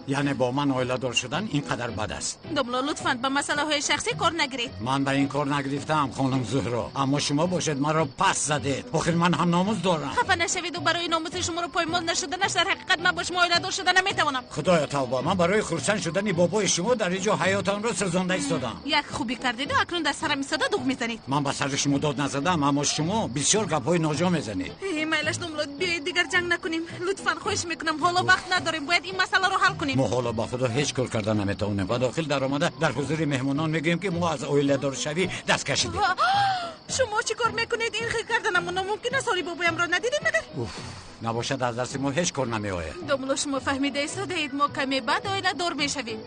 Яъне бо ман оиладор шудан ин қадар бад аст? Домло, лутфан ба масъалаҳои шахсӣ кор нагиред. Ман ба ин кор нагирифтаам, хонум Зуҳро, аммо шумо бошед маро пас задед. Охир ман ҳам номус дорам. Хафа нашаведу, барои номуси шуморо поймол нашуданаш дар ҳақиқат ман бо шумо оиладор шуда наметавонам. Худоё тавба, ман барои хурсанд шудани бобои шумо дар ин ҷо ҳаётамро сӯзонда истодам. Як хубӣ кардеду акнун дар сарам истода дуғ мезанед. Ман ба сари шумо дод назадам, аммо шумо бисёр гапҳои ноҷо мезанед. Э, майлаш домло, биёед дигар ҷанг накунем. Лутфан, хоҳиш мекунам, ҳоло вақт надорем, бояд ин масъаларо ҳал кунем. Мо ҳоло ба худо ҳеҷ кор карда наметавонем ва дохил даромада дар ҳузури меҳмонон мегӯем, ки мо аз оиладоршавӣ даст кашидем. Шумо чӣ кор мекунед? Ин хел карданамон номумкин аст. Ҳоли бобоямро надидед магар? Уф, набошад, аз дасти мо ҳеҷ кор намеояд. Домло, шумо фаҳмида истодаед, мо каме баъд оиладор мешавем.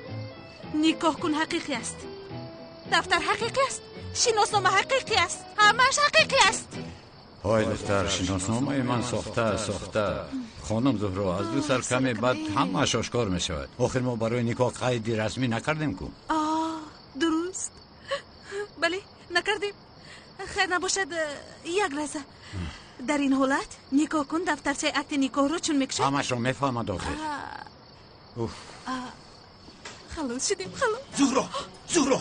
Никоҳкун ҳақиқӣ аст, дафтар ҳақиқӣ аст, шиноснома ҳақиқӣ аст, ҳамааш ҳақиқӣ аст. Ҳой духтар, шиносномаи ман сохта, сохта. Хонум Зуҳро, аз ду сар каме баъд ҳамааш ошкор мешавад. Охир мо барои никоҳ қайди расмӣ накардем ку? Дуруст, бале, накардем. Хайр набошад, як лаҳза. Дар ин ҳолат никоҳкун дафтарчаи акти никоҳро чун мекушад, ҳамашро мефаҳмад охир. Уф, халос шудем, халос. Зуҳро, Зуҳро,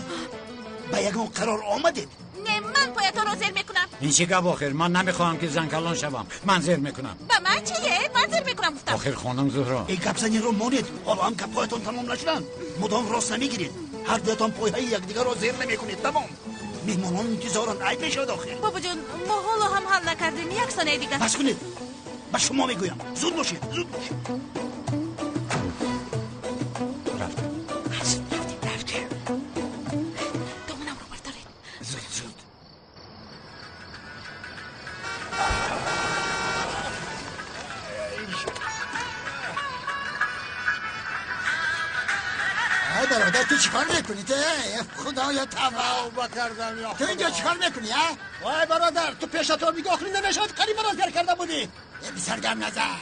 ба ягон қарор омадед? Не, ман поятонро зер мекунам. Ин чӣ гап охир? Ман намехоҳам ки занкалон шавам. Ман зер мекунам. Ба ман чие? Ман зер мекунам гуфтам. Охир хонум Зуҳро. Эй, гапзаниро монед. Ҳоло ҳам гапҳоятон тамом нашуданд. Мудом рост намегиред. Ҳар дуятон пойҳои якдигарро зер намекунед. Тамом. Меҳмонон интизоранд. Айб мешавад охир. Бобоҷон, мо ҳоло ҳам ҳал накардем. Як сонияи дигар. Бас кунед. Ба шумо мегӯям. Зуд бошед, зуд бошед. Рафтем. Рафтем, рафтем. Доманамро бардоред. Зуд, зуд. برادر تو چیکار میکنی؟ تو خدایا توبه کردم یا تو اینجا چیکار میکنی؟ ها؟ وای برادر تو پیش تو نگاه کنی نمیشد قریب مرا زیر کرده بودی. سرگرم نزن،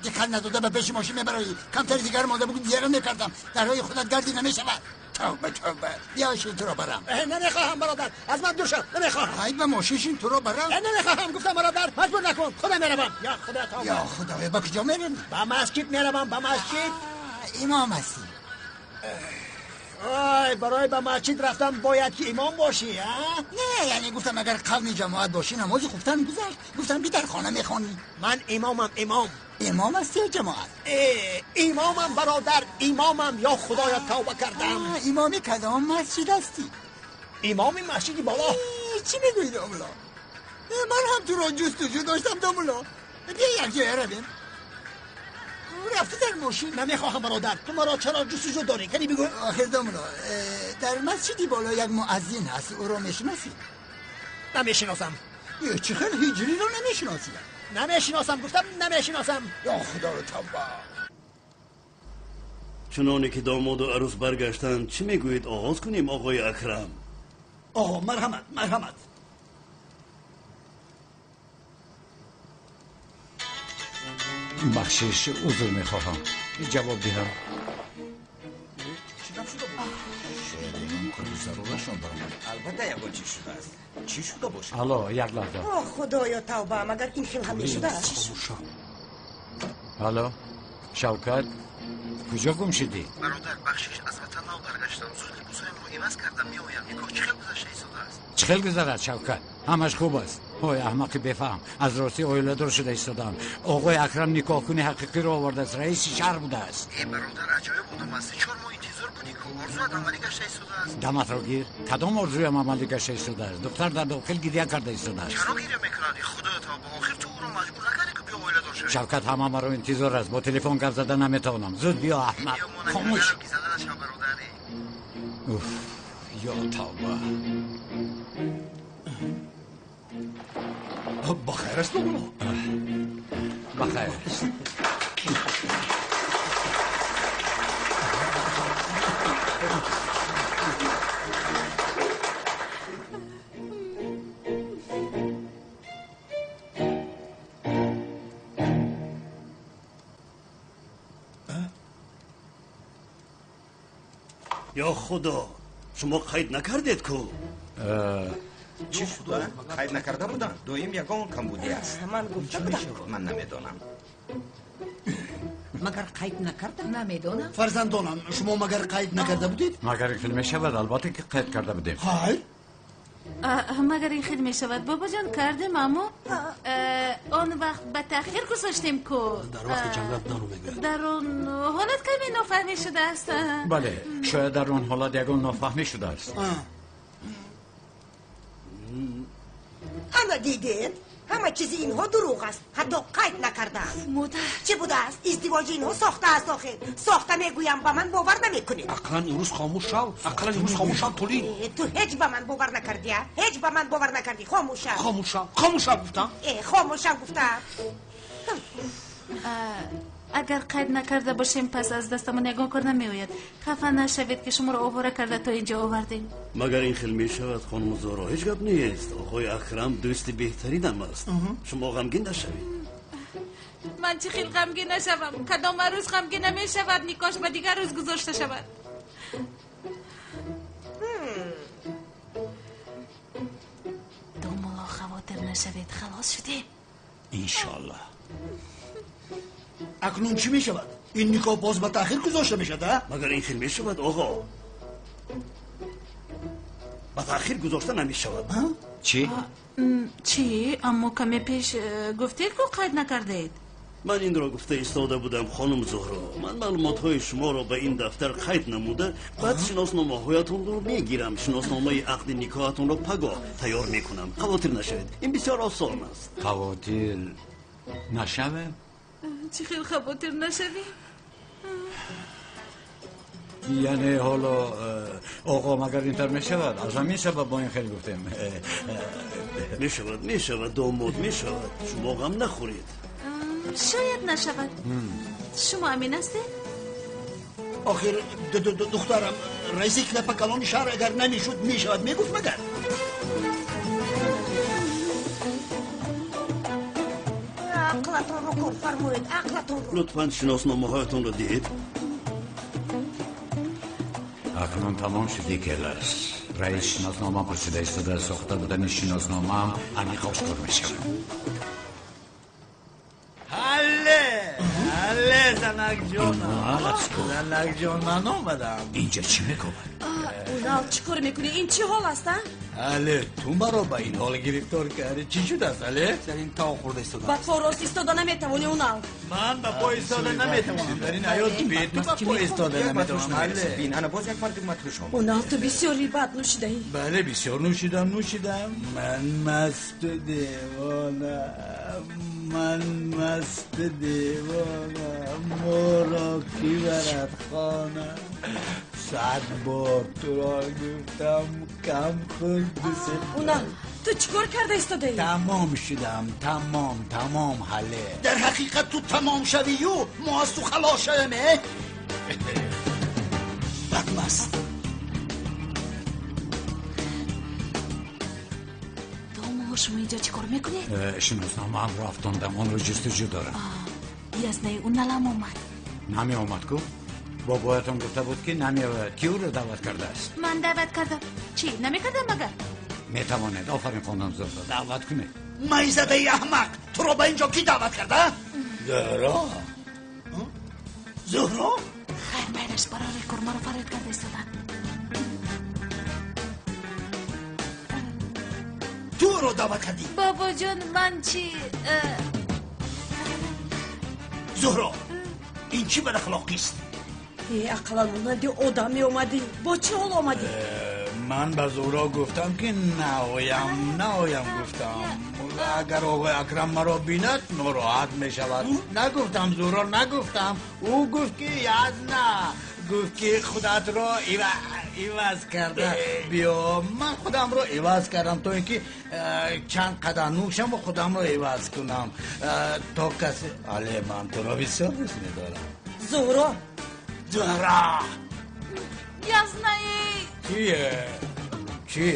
دقت نداده به پیش ماشین میبرایی. کمتر دیگر مانده بود زیرا میکردم. در راه خودت گردی نمیشود. توبه توبه، بیا شین تو رو برم. نمیخواهم برادر، از من دور شو، نمیخواهم. ای به ماشین شین تو رو برم. نمیخواهم گفتم برادر، مجبور نکن، خودم میروم. یا خدا توبه. یا خدا، با کجا میرم؟ به مسجد میروم، به مسجد. امام هستی. آی برای به مسجد رفتن باید که امام باشی ها؟ نه یعنی گفتم اگر قوم جماعت باشی نماز خوفتن گذشت. گفتم بی در خانه میخوانی. من امامم. امام امام هستی یا جماعت؟ امامم برادر، امامم. یا خدایا توبه کردم. امامی کدام مسجد هستی؟ امام مسجد بالا. چی میگویی داملا؟ من هم تو را جستجو داشتم داملا. بیا یک جای رویم. رفتی در ماشین. نمیخواهم برادر، تو مرا چرا جستجو داری؟ کنی بگو. آخر داملا در مسجدی بالا یک مؤذن هست، او را میشناسی؟ نمیشناسم. چه خیلی هجری رو نمیشناسی؟ نمیشناسم گفتم، نمیشناسم. یا خدا رو توبه. چنانه که داماد و عروس برگشتند چی میگویید آغاز کنیم آقای اکرم؟ آقا مرحمت مرحمت. بخشش عذر میخواهم، جواب دهم. البته یگان چی شده است؟ چی شده باشه؟ الو یک لحظه. آه خدایا توبه، مگر این خیل هم شده است؟ الو شوکت، کجا گم شدی؟ برادر بخشش از وطن نو برگشتم، زود لباسهایم رو عوض کردم میآیم. نگاه چه خیل گذشته ایستاده است؟ چه خیل گذرد شوکت؟ همش خوب است. های احمق بفهم، از راستی оиладор شده ایستادم. آقای اکرم نکاح کنی حقیقی رو آورده است، رئیس شهر بوده است. ای برادر عجایب آدم هستی، 4 ماه انتظار بودی که آرزویت عملی گشته ایستاده است. دمت را گیر، کدام آرزویم عملی گشته ایستاده است؟ دختر در داخل گریه کرده ایستاده است. چرا گریه میکند؟ خدایا توبه، آخر تو او را مجبور نکردی که بیا оиладор شوی. شوکت همه مرا انتظار است، با تلفن گپ زدن نمیتوانم. زود بیا احمق. خاموش. اوف یا توبه. بخیر است بابا. بخیر. یا خدا، شما قید نکردید کو؟ چی شده؟ قید نکرده بودم. دویم یگان کمبودی است. من گفته بودم. من نمیدانم. مگر قید نکردم؟ نمیدانم. فرزندانم شما مگر قید نکرده بودید؟ مگر این خیلی میشود؟ البته که قید کرده بودیم. خیر مگر این خیلی میشود بابا جان؟ کردیم اما آن وقت به تاخیر گذاشتیم که در وقت جنگل دارو میگوید. در آن حالت کمی نافهمی شده است. بله شاید در آن حالت یگان نافهمی شده است. انا دیدید همه چیز اینها دروغ است، حتی قید نکردم. مادر چی بوده است؟ ازدواج اینها ساخته است. آخر ساخته میگویم، به من باور نمیکنید. اقلا امروز خاموش شو، اقلا امروز خاموش شو. تولی تو هیچ به من باور نکردی، هیچ به من باور نکردی. خاموش شو، خاموش شو، خاموش شو گفتم. خاموش شو گفتم. اگر قید نکرده باشیم پس از دستمون یگان کار نمیآید. خفه نشوید که شما را آواره کرده تا اینجا آوردیم. مگر این خیل میشود خانم زهرا؟ هیچ گپ نیست. آقای اکرم دوست بهترینم است. شما غمگین نشوید. من چه خیلی غمگین نشوم؟ کدام روز غمگین نمیشود نکاش به دیگر روز گذاشته شود. دوملا خواطر نشوید، خلاص شدیم انشالله. اکنون چی می شود؟ این نکاح باز به تاخیر گذاشته می شود؟ مگر این خیل می شود آقا؟ به تاخیر گذاشته نمی شود. چی؟ چی؟ اما کمی پیش گفتید که قید نکردید. من این را گفته ایستاده بودم خانم زهرا. من معلومات های شما را به این دفتر قید نموده، بعد شناسنامه هایتون رو میگیرم. شناسنامه عقد نکاحتون را پگاه تیار میکنم. خواطر نشوید، این بسیار آسان است. خواطر نشویم؟ چی خیلی خواطر نشویم؟ یعنی حالا آقا مگر اینطور میشود؟ از همین سبب با این خیلی گفتیم. میشود، میشود داماد، میشود. شما غم نخورید. شاید نشود. شما امین هستید؟ Охир духтарам раиси клапа калони шаҳр агар намешуд мешавад мегуфт магар? Ақлатонро кор фармоед, ақлатонро. Лутфан шиносномаҳоятонро диҳед. Акнун тамом шуди, Келас. Раис шиноснома пурсида истода, сохта будани шиносномаам аниқ ошкор мешавад. Ҳалле, ҳалле, занакҷонам. Занакҷон, ман омадам. Инҷа чӣ мекобад? Унал, чӣ кор мекунӣ? Ин чӣ ҳол аст, а? Ҳалле, ту маро ба ин ҳол гирифтор кардӣ. Чӣ шудааст, ҳалле? Дар ин тав хӯрда истодам. Ба по рост истода наметавонӣ, Унал. Ман ба по истода наметавонам. Дар ин ҳаёт бе ту ба по истода наметавонам. Ҳалле. Бин, ана боз як марди матруш омад. Унал, ту бисёри бад нӯшидаӣ. Бале, бисёр нӯшидам, нӯшидам. Ман масту девона, ман масту девона, моро ки барад хона. 100 бор туро гуфтам, кам хӯр, дусе. Унал, ту чӣ кор карда истодаӣ? Тамом шудам, тамом, тамом, ҳалле. Дар ҳақиқат ту тамом шавию мо аз ту халос шавем, э? Бадмаст. Домулло, шумо инҷо чӣ кор мекунед? Шиносномаамро афтондам, онро ҷустуҷӯ дорам. Язнаи Уналам омад. Намеомад ку? Бобоятон гуфта буд, ки намеояд. Ки ӯро даъват кардааст? Ман даъват кардам. Чӣ, намекардам магар? Метавонед. Офарин, хонум Зуҳро, даъват кунед. Майзадаи аҳмақ, туро ба инҷо кӣ даъват карда? Зуҳро. Зуҳро? Хайр, майлаш, барори кор маро фарёд карда истоданд. Ту ӯро даъват кардӣ? Бобоҷон, ман чӣ? Зуҳро, ин чӣ бадахлоқист? Ақаллан монанди одам меомадӣ. Бо чӣ ҳол омадӣ? Ман ба Зуҳро гуфтам, ки наоям, наоям гуфтам. Агар оғои Акрам маро бинад, нороҳат мешавад. Нагуфтам, Зуҳро, нагуфтам. Ӯ гуфт, ки язна, гуфт, ки худатро иваз карда биё. Ман худамро иваз кардам, то ин ки чанд қадам нӯшаму худамро иваз кунам. То касе. Але, ман туро бисёр дӯст медорам. Зуҳро! Зуҳро! Язнаи! Чие? Чӣ?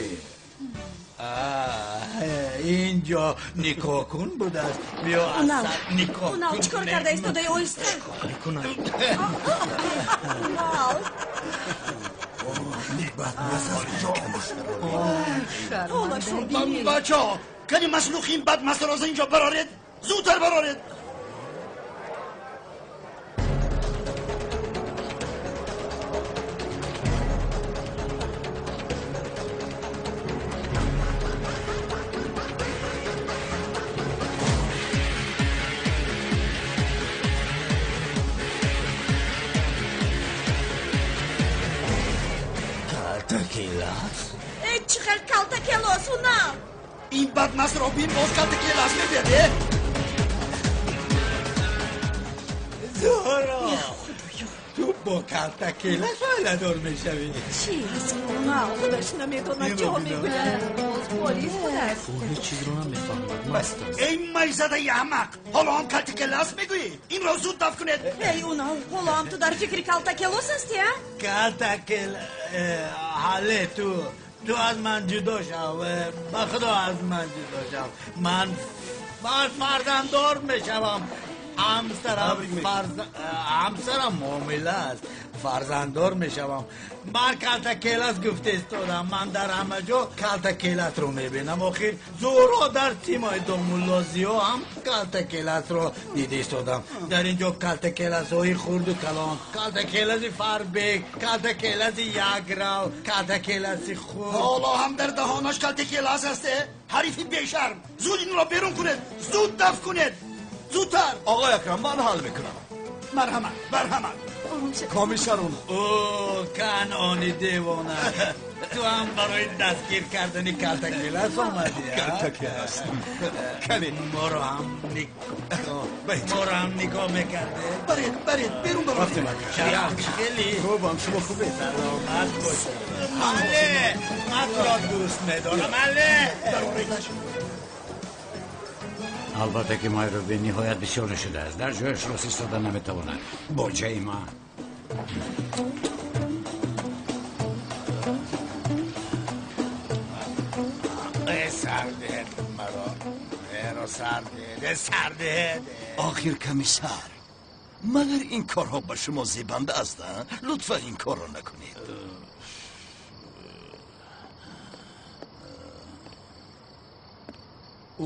Инҷо никоҳкун будааст. Биё, Унал, никоҳ. Унал, чӣ кор карда истодаи? Оҳиста. Мекунад. Унал. Ҳолашро бинед. Бачаҳо, кани маслухи ин бадмастро аз инҷо бароред, зудтар бароред. Калтакелас? Э, чӣ хел калтакелос, Унал? Ин бадмастро бин, боз калтакелас мегӯяд, э? Зуҳро! Ту бо калтакелас оиладор мешавӣ? Чӣ? Унал, худаш намедонад чиҳо мегӯяд. Боз полис будааст. Ӯ ҳеҷ чизро намефаҳмад, маст аст. Эй майзадаи аҳмақ, ҳоло ҳам калтакелас мегӯӣ? Инро зуд дафт кунед. Эй, Унал, ҳоло ҳам ту дар фикри калтакелос ҳастӣ, а? Калтакел, ҳалле, ту аз ман ҷудо шав, ба худо аз ман ҷудо шав. Ман фарзанддор мешавам. Ҳамсарам ҳомила аст, фарзанддор мешавам. Ман калтакелас гуфта истодам. Ман дар ҳама ҷо калтакеласро мебинам. Охир Зуҳро, дар симои домулло Зиё ҳам калтакеласро дида истодам. Дар ин ҷо калтакеласҳои хурду калон, калтакеласи фарбек, калтакеласи якрав, калтакеласи хурд. Ҳоло ҳам дар даҳонаш калтакелас аст, э? Ҳарифи бешарм, зуд инро берун кунед, зуд дафт кунед, зудтар. Оғои Акрам, ман ҳал мекунам. Марҳамат, марҳамат. Комиссар Унал. О, канони девона, ту ҳам барои дастгир кардани калтакелас омадӣ? Калтакелас. Кани. Моро ҳам нигоҳ мекарде. Баред, баред, берун бароред. Рафтем, ака. Шараф, хеле Хубам, шумо хубед? Саломат бош. Алле, ман туро дӯст медорам, алле. Бароредаш. Албатта ки майро бениҳоят бисёр нӯшидааст. Дар ҷояш рост истода наметавонад. Боҷаи ман. Сардед маро, эро сардед, сардед. Охир комиссар, магар ин корҳо ба шумо зебанда аст? Лутфан ин корро накунед.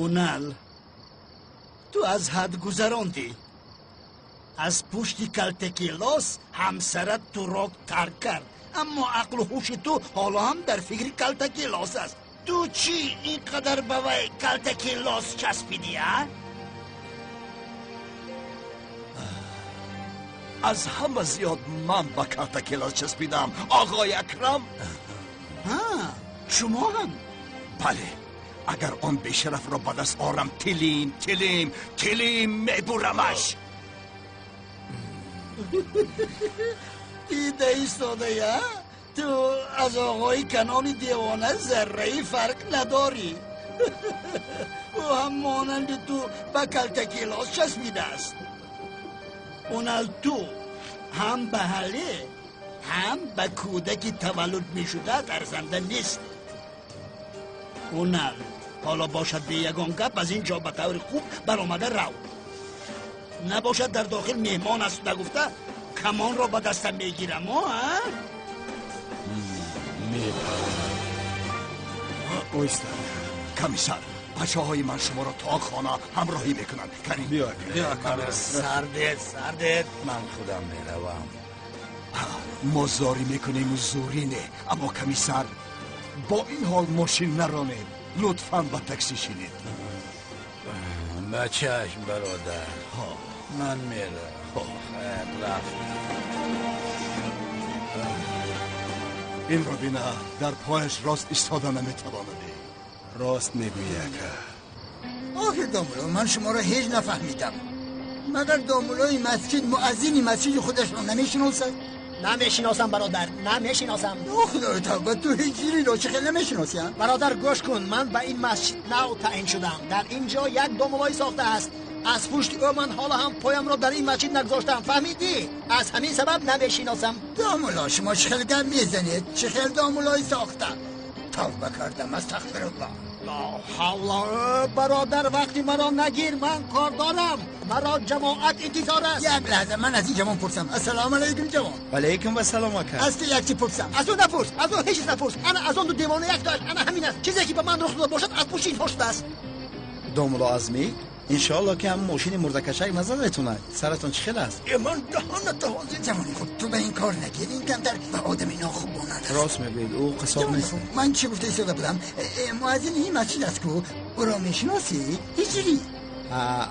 Унал, ту аз ҳад гузарондӣ. Аз пушти калтакилос ҳамсарат туро тарк кард, аммо ақлу ҳуши ту ҳоло ҳам дар фикри калтакилос аст. Ту чӣ ин қадар ба вай калтакилос часпидӣ, а? Аз ҳама зиёд ман ба калтакилос часпидам, оғои Акрам. Шумо ҳам? Бале, агар он бешарафро ба даст орам, тилим тилим тилим мебурамаш. Дида истодая, ту аз оғои канони девона зарраи фарқ надорӣ. Ӯ ҳам монанди ту ба калтакилос часпидааст. Унал, ту ҳам ба ҳале, ҳам ба кӯдаки таваллуд мешудаат арзанда нест. Унал, ҳоло бошад бе ягон гап аз ин ҷо ба таври хуб баромада рав. Набошад дар дохил меҳмон аст нагуфта камонро ба дастам мегирам, а? Ойста, комиссар, бачаҳои ман шуморо то хона ҳамроҳӣ мекунанд. Биё, сардед, сардед, ман худам меравам. Мо зорӣ мекунему зӯрӣ не, аммо комиссар, бо ин ҳол мошин наронед, лутфан ба таксӣ шинед. Ба чашм, бародар, ман меравам. Хайр, рафтам. Инро бина, дар пояш рост истода наметавонад. Рост мегӯӣ, ака. Охир домуло, ман шуморо ҳеҷ нафаҳмидам. Магар домулои масҷид муаззини масҷиди худашро намешиносад? Намешиносам, бародар, намешиносам. О худои тавба, ту ҳиҷриро чӣ хел намешиносӣ? Бародар, гӯш кун, ман ба ин масҷид нав таъин шудам. Дар ин ҷо як домулои сохта аст. Аз пушти ӯ ман ҳоло ҳам поямро дар ин масҷид нагузоштам, фаҳмидӣ? Аз ҳамин сабаб намешиносам. Домуло, шумо чӣ хел гап мезанед? Чӣ хел домулои сохта? Тавба кардам, астағфируллоҳ. Ло ҳавла, бародар, вақти маро нагир, ман кор дорам. Маро ҷамоат интизор аст. Як лаҳза, ман аз ин ҷавон пурсам. Ассалому алайкум, ҷавон. Алайкум вассалом, ака. Аз ту як чиз пурсам. Аз ӯ напурс, аз ӯ ҳеҷ чиз напурс. Ана аз он ду девона як тоаш, ана ҳамин аст. Чизе ки ба ман рух дода бошад, аз пушти инҳо шудааст. Домуло Азмӣ, иншоалло ки ҳам мошини мурдакашак назадетонад. Саратон чӣ хел аст? Ман даҳоната ҳозир. Ҷавони хуб, ту ба ин кор нагир, ин камтар ба одами нохуб монанд аст. Рост мегӯед, ӯ қисоб нест. Ман чӣ гуфта истода будам? Муаззини ин масҷид аст ку, ӯро мешиносӣ? Ҳиҷрӣ.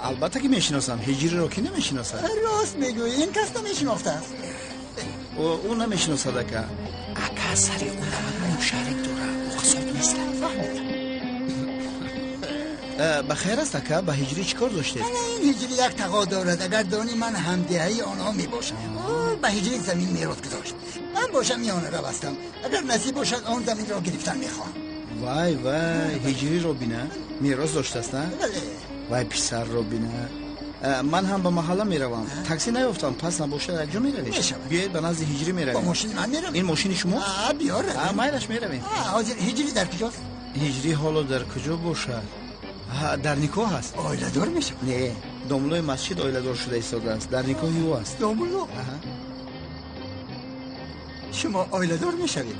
Албатта ки мешиносам. Ҳиҷриро ки намешиносад? Рост мегӯӣ, ин кас намешинохтааст. Ӯ намешиносад, ака. Ака, сари ӯ 99 шарик дорад, ӯ қисоб нест. Фаҳмидам. Ба хайр аст, ака, ба ҳиҷрӣ чӣ кор доштед? Ана ин ҳиҷрӣ як тағо дорад, агар донӣ ман ҳамдиҳаи онҳо мебошам. Ӯ ба ҳиҷрӣ замин мерос гузошт. Ман бошам миёнарав ҳастам. Агар насиб бошад, он заминро гирифтан мехоҳам. Вай вай, ҳиҷриро бина, мерос доштааст, а? Бале. Вай, писарро бина. Ман ҳам ба маҳалла меравам. Таксӣ наёфтам, пас набошад якҷо меравем. Биёед ба назди ҳиҷрӣ меравем. Бо мошини ман меравем. Ин мошини шумо? Биё равем. Майлаш меравем. Ҳозир ҳиҷрӣ дар куҷост? Ҳиҷрӣ ҳоло дар куҷо бошад? Дар никоҳ аст. Оиладор мешавад? Не, домулои масҷид оиладор шуда истодааст. Дар никоҳи ӯ аст. Домуло? Шумо оиладор мешавед?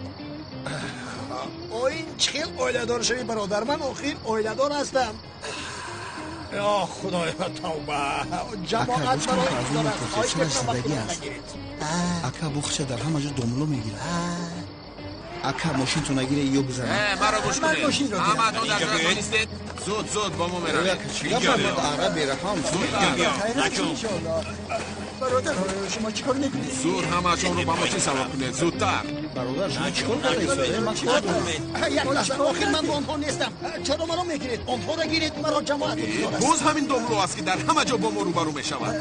Ин чӣ хел оиладор шавӣ, бародар? Ман охир оиладор ҳастам. Ё худоё, тавба! Ҷамоат маро интизор аст. Хоҳиш мекунам, вақти маро нагиред. Ака, бухча дар ҳама ҷо домуло мегирад. Ака, мошинтон нагире, ё гузарам. Маро гӯш кунед. Ҳамаатон дар ҷоятон истед. Зуд зуд бо мо меравед. Ара бераҳам. Бародар, шумо чӣ кор мекунед? Зуд ҳамаашонро ба мошин савор кунед, зудтар. Бародар, шумо чӣ кор кардаед? Ман чӣ кор дорам? Як лаҳза, охир ман бо онҳо нестам. Чаро маро мегиред? Онҳоро гиред, маро ҷамоат интизор аст. Боз ҳамин домуло аст ки дар ҳама ҷо бо мо рӯбарӯ мешавад.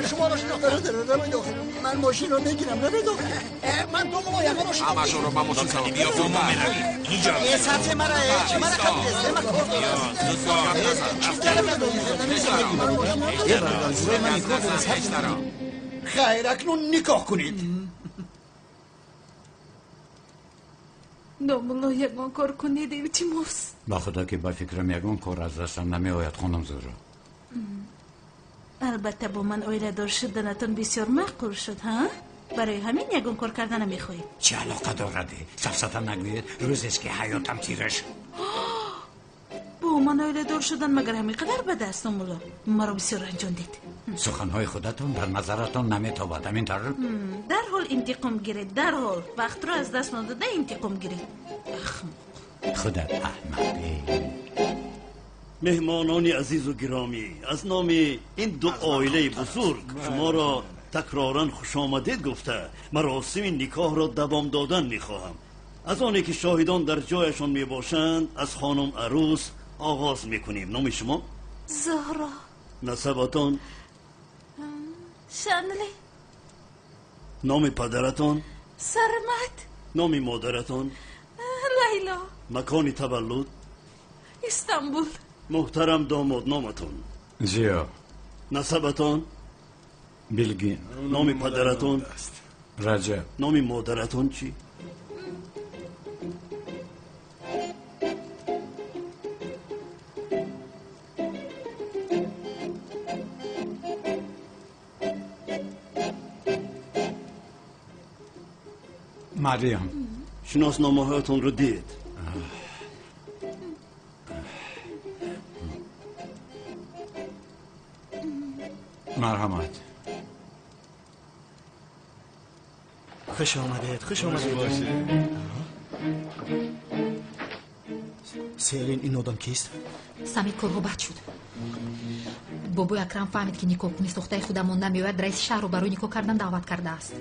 Шуморо шинохтам. Бародар, равед дохил. Ман мошинро мегирам, равед дохил. Ман домулоям, маро шинохтӣ. Ҳамаашонро ба мошин савор кунед. Бо мо меравем. Сабзе мара, мара қабул ман кор дорам. Э, бародар, зӯрай ман никоҳ дорам. Хайр, акнун никоҳ кунед. Домулло, ягон кор кунед, илтимос. Ба худо ки ба фикрам ягон кор аз дастам намеояд, хонум Зуҳро. Албатта, бо ман оиладор шуданатон бисёр маъқул шуд, ҳа? Барои ҳамин ягон кор карда намехоҳед. Чӣ алоқа дорад? Сафсата нагӯед, рӯзест ки ҳаётам тира шуд. Бо ман оиладор шудан магар ҳамин қадар бад аст, домулло? Маро бисёр ранҷондед. Суханҳои худатон дар назаратон наметобад, ҳамин тавр? Дарҳол интиқом гиред, дарҳол. Вақтро аз даст надода интиқом гиред. Ахмоқ. Худат аҳмақӣ. Меҳмонони азизу гиромӣ, аз номи ин ду оилаи бузург шуморо такроран хушомадед гуфта маросими никоҳро давом додан мехоҳам. Аз оне ки шоҳидон дар ҷояшон мебошанд, аз хонум арӯс оғоз мекунем. Номи шумо? Зуҳро. Насабатон? Шанли. Номи падаратон? Сармат. Номи модаратон? Лайло. Макони таваллуд? Истанбул. Муҳтарам домод, номатон? Зиё. Насабатон? Билгин. Номи падаратон? Раҷаб. Номи модаратон чӣ? Марьям. Шиносномаҳоятонро дид. Марҳамат. Хуш омадед, хуш омадед. Селин, ин одам кист? Сами корҳо бад шуд. Бобои Акрам фаҳмид, ки никоҳкунӣ сохтаи худамон намеояд, раиси шаҳрро барои никоҳ кардан даъват кардааст.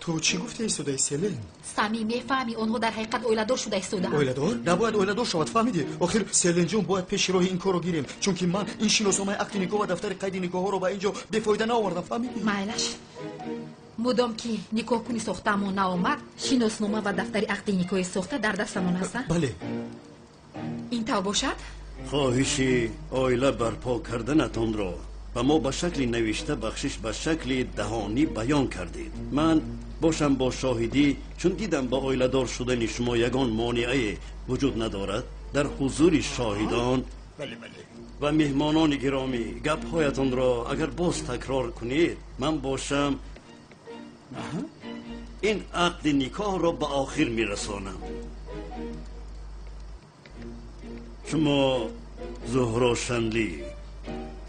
Ту чӣ гуфта истодаи, Селин? Сами, мефаҳмӣ, онҳо дар ҳақиқат оиладор шуда истодаанд. Оиладор? Набояд оиладор шавад, фаҳмидӣ? Охир, Селинҷон, бояд пеши роҳи ин корро гирем, чунки ман ин шиносномаи ақди никоҳ ва дафтари қайди никоҳҳоро ба ин ҷо бефоида наовардам, фаҳмидӣ? Майлаш. Мудом ки никоҳкунӣ сохтаамон наомад, шиноснома ва дафтари ақди никоҳи сохта дар дастамон аст, Бале. Ин тав бошад? Хоҳиши оила барпо карданатонро ба мо ба шакли навишта, бахшиш, ба шакли даҳонӣ баён кардед. Ман бошам бо шоҳидӣ, чун дидам ба оиладор шудани шумо ягон монеае вуҷуд надорад, дар ҳузури шоҳидон ва меҳмонони гиромӣ гапҳоятонро агар боз такрор кунед, ман бошам ин ақди никоҳро ба охир мерасонам. Шумо Зуҳро Шанлӣ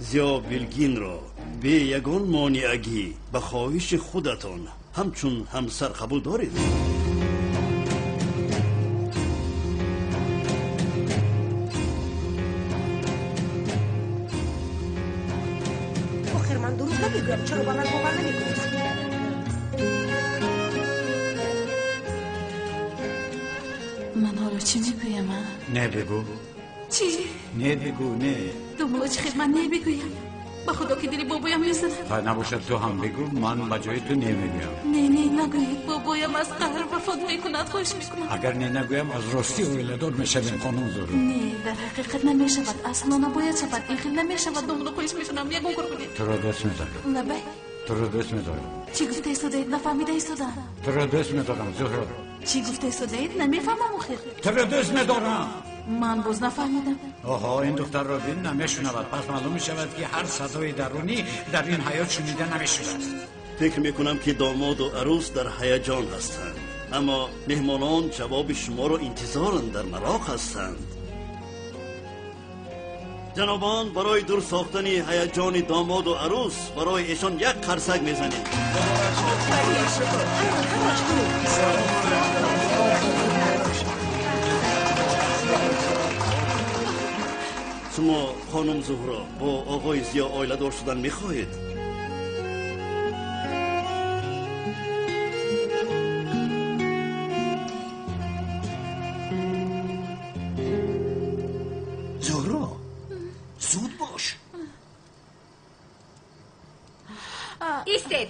Зиё Билгинро бе ягон монеагӣ ба хоҳиши худатон ҳамчун ҳамсар қабул доред? Охир ман дурӯғ намегӯям, чаро ба ман бовар намекунед? Ман ҳоло чӣ мегӯям, а? Не бигӯ. Чӣ? Не бигӯ, не. Домулло, чӣ хел ман не бигӯям? Ба худо ки дили бобоям мезанад. Хай, набошад, ту ҳам бигӯ, ман ба ҷои ту не мегӯям. Не, не, нагӯед, бобоям аз қаҳр вафот мекунад, хоҳиш мекунам. Агар не нагӯям, аз ростӣ оиладор мешавем, хонум Зуҳро. Не, дар ҳақиқат намешавад, асло набояд шавад, ин хел намешавад, домулло, хоҳиш мекунам, ягон кор кунед. Туро дӯст медорам. Лабай. Туро дӯст медорам. Чӣ гуфта истодаед? Нафаҳмида истодам. Туро дӯст медорам, Зуҳро. Чӣ гуфта истодаед? Намефаҳмам охир. Туро дӯст медорам. Ман боз нафаҳмидам. Оҳо, ин духтарро бин, намешунавад. Пас маълум мешавад, ки ҳар садои дарунӣ дар ин ҳаёт шунида намешудааст. Фикр мекунам, ки домоду арӯс дар ҳаяҷон ҳастанд, аммо меҳмонон ҷавоби шуморо интизоранд, дар мароқ ҳастанд. Ҷанобон, барои дур сохтани ҳаяҷони домоду арӯс барои эшон як қарсак мезанем. Шумо, хонум Зуҳро, бо оғои Зиё оиладор шудан мехоҳед? Зуҳро, зуд бош. Истед.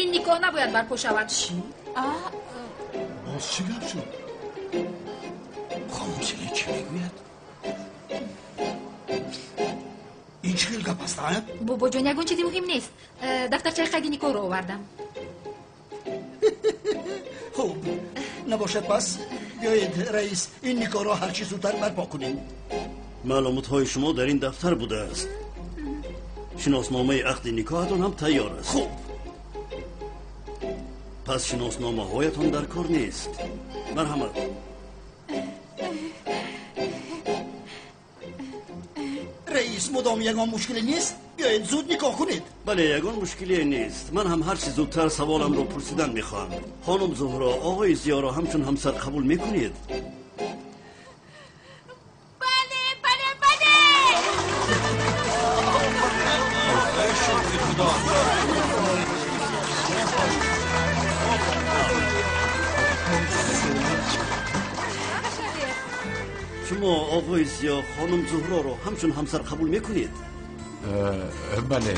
Ин никоҳ набояд барпо шавад. Чӣ? Боз чӣ гап шуд? Хонум Селин чӣ мегӯяд? Ин чӣ хел гап аст, а? Бобоҷон, ягон чизи муҳим нест. Дафтарчаи қайди никоҳро овардам. Хуб, набошад пас биёед раис, ин никоҳро ҳарчи зудтар барпо кунем. Маълумотҳои шумо дар ин дафтар будааст. Шиносномаи ақди никоҳатон ҳам тайёр аст. Хуб. Пас шиносномаҳоятон дар кор нест. Марҳамат. Раис, мудом ягон мушкиле нест? Биёед зуд никоҳ кунед. Бале, ягон мушкиле нест. Ман ҳам ҳарчи зудтар саволамро пурсидан мехоҳам. Хонум Зуҳро, оғои Зиёро ҳамчун ҳамсар қабул мекунед? Бале, бале, бале! Шукри Худо. Шумо оғои Зиё хонум Зуҳроро ҳамчун ҳамсар қабул мекунед? Бале.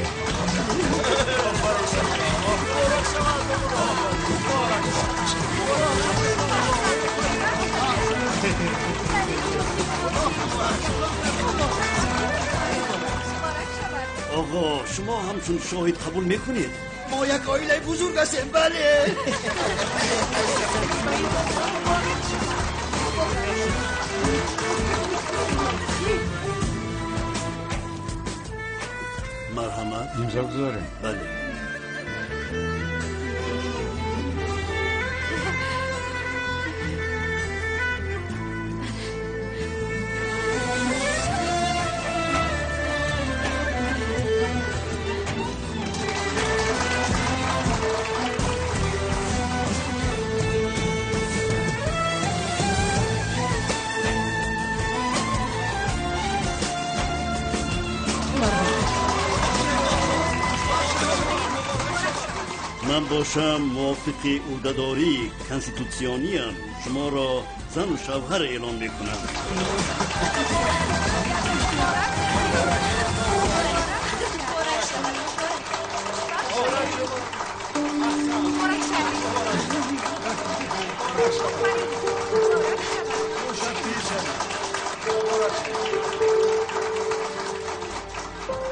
Оғо, шумо ҳамчун шоҳид қабул мекунед? Мо як оилаи бузург ҳастем, бале. Марҳамат. Имзо гузорем. Бале. Ман бошам мувофиқи ӯҳдадории конститутсиониям шуморо зану шавҳар эълон мекунам.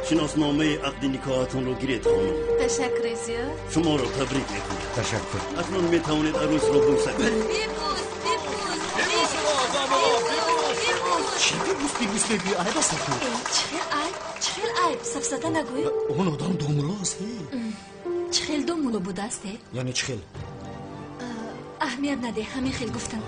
Шиносномаи ақди никоҳатонро гиред, хонум. Ташаккури зиёд. Шуморо табрик мекунам. Ташаккур. Акнун метавонед арӯсро бӯса кунед. Бибӯс, бибӯс, бибӯс, бибӯс. Чӣ бибӯс, бибӯс мегӯӣ? Айб аст ту. Чӣ хел айб? Чӣ хел айб? Сафсата нагӯй. Он одам домуло аст. Чӣ хел домуло будааст? Яъне чӣ хел? Аҳамият надеҳ, ҳамин хел гуфтам.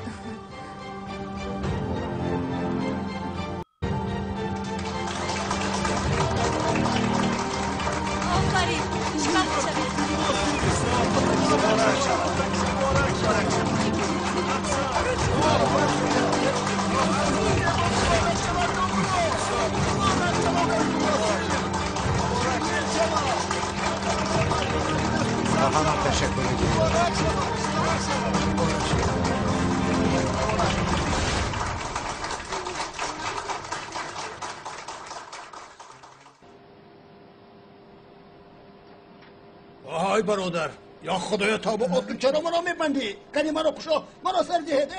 Ай бародар, я худоё тавба, отун чаро маро мебандӣ? Кани маро кушо, маро сар диҳед.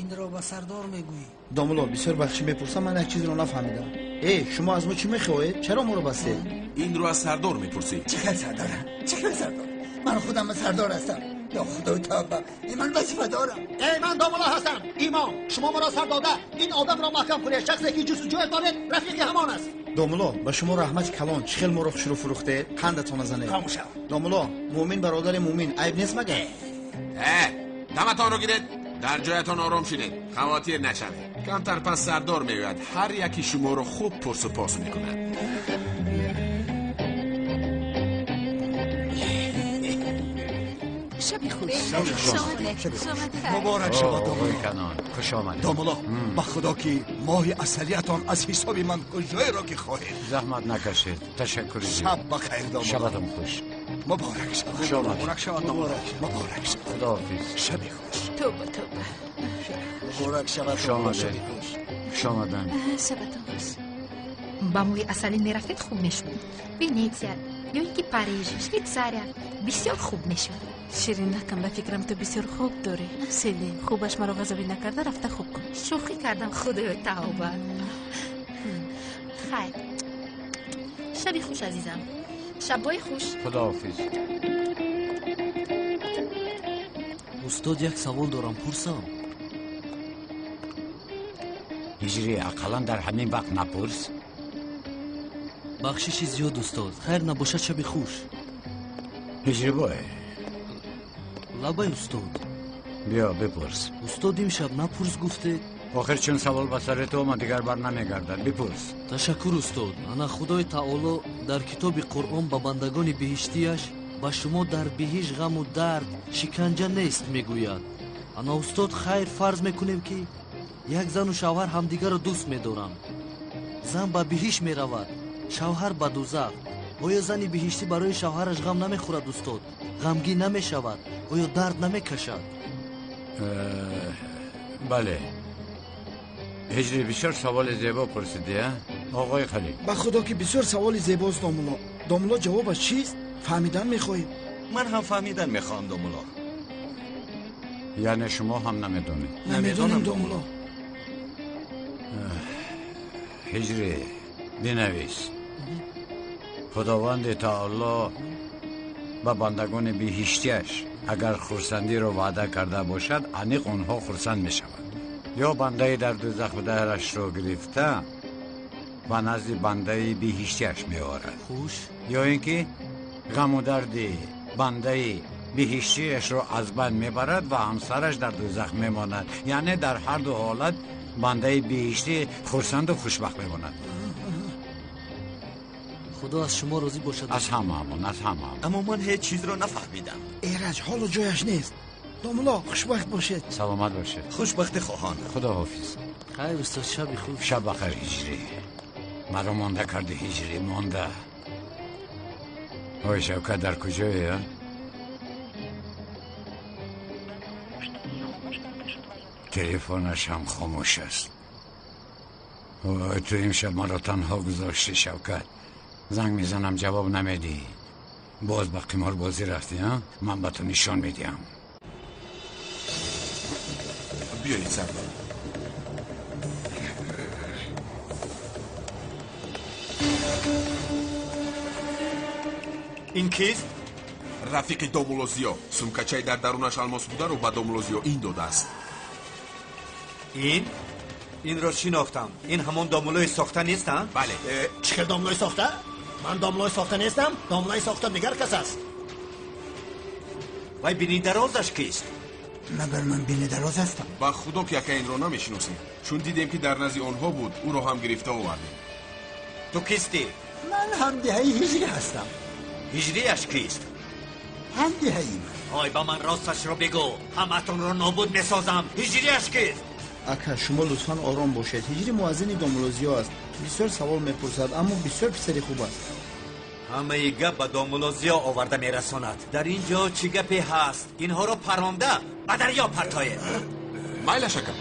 Инро ба сардор мегӯӣ. Домуло, бисёр бахшӣ мепурсам, ман як чизро нафаҳмидам. Э, шумо аз мо чӣ мехоҳед? Чаро моро бастед? Инро аз сардор мепурсӣ. Чӣ хел сардор? Чӣ хел сардор? Ман худам сардор ҳастам. Я худои тавба, ман вазифа дорам. Эй, ман домуло ҳастам. Имом, шумо маро сар дода, ин одамро маҳкам кунед. Шахсе ки ҷустуҷӯяш доред, рафиқи ҳамон аст. Домуло, ба шумо раҳмати калон. Чӣ хел моро хушрӯ фурӯхтед? Қандатона занед. Хомӯш шав. Домуло, муъмин бародари муъмин, айб нест магар? Даматонро гиред, дар ҷоятон ором шинед, хавотир нашавед. Камтар пас сардор меояд, ҳар яки шуморо хуб пурсу пос мекунад. Шаби хуш. Муборак шавад, оғои Канон. Хуш омадед. Домуло, ба худо ки моҳи асалиятон аз ҳисоби ман куҷоеро ки хоҳед. Заҳмат накашед. Ташаккури зиёд. Шаб ба хайр, домуло. Шабатон хуш. Муборак шавад. Хуш омадед. Муборак шавад, домуло. Муборак шавад. Худоҳофиз. Шаби хуш. Тавба, тавба. Муборак шавад. Хуш омадед. Хуш омаданд. Шабатон хуш. Ба моҳи асалӣ мерафтед, хуб мешуд. Венеция ё ин ки Париж, Швейтсария бисёр хуб мешуд. Ширинакам, ба фикрам ту бисёр хоб дорӣ. Селин, хубаш маро ғазабӣ накарда рафта хоб кун. Шӯхӣ кардам, худоё тавба. Хайр. Шаби хуш, азизам. Шабҳои хуш. Худоҳофиз. Устод, як савол дорам, пурсам? Ҳиҷрӣ, ақаллан дар ҳамин вақт напурс. Бахшиши зиёд, устод. Хайр набошад, шаби хуш. Ҳиҷрибой. Лабай, устод. Биё, бипурс. Устод, имшаб напурс гуфтед. Охир чун савол ба сари ту омад, дигар бар намегардад. Бипурс. Ташаккур, устод. Ана Худои Таоло дар китоби Қуръон ба бандагони биҳиштияш ба шумо дар биҳишт ғаму дард, шиканҷа нест мегӯяд. Ана устод, хайр, фарз мекунем, ки як зану шавҳар ҳамдигарро дӯст медоранд. Зан ба биҳишт меравад, шавҳар ба дузах. Оё зани биҳиштӣ барои шавҳараш ғам намехӯрад, устод? Ғамгин намешавад? Оё дард намекашад? Бале. Ҳиҷрӣ, бисёр саволи зебо пурсидӣ, а? Оғои Халил. Ба худо ки бисёр саволи зебост, домулло. Домулло, ҷавобаш чист? Фаҳмидан мехоҳем. Ман ҳам фаҳмидан мехоҳам, домулло. Яъне шумо ҳам намедонед? Намедонам, домулло. Ҳиҷрӣ, бинавис. Худованди Таоло ба бандагони биҳиштияш агар хурсандиро ваъда карда бошад, аниқ онҳо хурсанд мешаванд. Ё бандаи дар дузах будаашро гирифта ба назди бандаи биҳиштияш меорад. Хуш. Ё ин ки ғаму дарди бандаи биҳиштияшро аз байн мебарад ва ҳамсараш дар дузах мемонад. Яъне дар ҳар ду ҳолат бандаи биҳиштӣ хурсанду хушбахт мемонад. Худо аз шумо розӣ бошад. Аз ҳамаамон, аз ҳамаамон. Аммо ман ҳеҷ чизро нафаҳмидам. Эраҷ, ҳоло ҷояш нест. Домулло, хушбахт бошед. Саломат бошед. Хушбахти хоҳон. Худоҳофиз. Хайр, устод, шаби хуш. Шаб бахайр, ҳиҷрӣ. Маро монда карди, ҳиҷрӣ, монда. Ой, Шавкат, дар куҷое, а? Телефонаш ҳам хомӯш аст. Ой, ту имшаб маро танҳо гузоштӣ, Шавкат. Занг мезанам, ҷавоб намедиҳӣ. Боз ба қиморбозӣ рафтӣ, а? Ман ба ту нишон медиҳам. Биёед, сардор. Ин кист? Рафиқи домулло Зиё. Сумкачаи дар дарунаш алмос бударо ба домулло Зиё ин додааст. Ин? Инро шинохтам. Ин ҳамон домуллои сохта нест, а? Бале. Чӣ хел домуллои сохта? Ман домуллои сохта нестам. Домуллои сохта дигар кас аст. Вай бинидарозаш кист? Магар ман бинидароз ҳастам? Ба худо ки ака инро намешиносем. Чун дидем ки дар назди онҳо буд, ӯро ҳам гирифта овардем. Ту кистӣ? Ман ҳамдиҳаи ҳиҷрӣ ҳастам. Ҳиҷрияш кист? Ҳамдиҳаи ман. Ой, ба ман росташро бигӯ, ҳамаатонро нобуд месозам. Ҳиҷрияш кист? Ака, шумо лутфан ором бошед. Ҳиҷри муаззини домулло Зиё аст. Бисёр савол мепурсад, аммо бисёр писари хуб аст. Ҳамаи гап ба домулло Зиё оварда мерасонад. Дар ин ҷо чӣ гапе ҳаст? Инҳоро паронда ба дарё партоед. Майлаш, ака.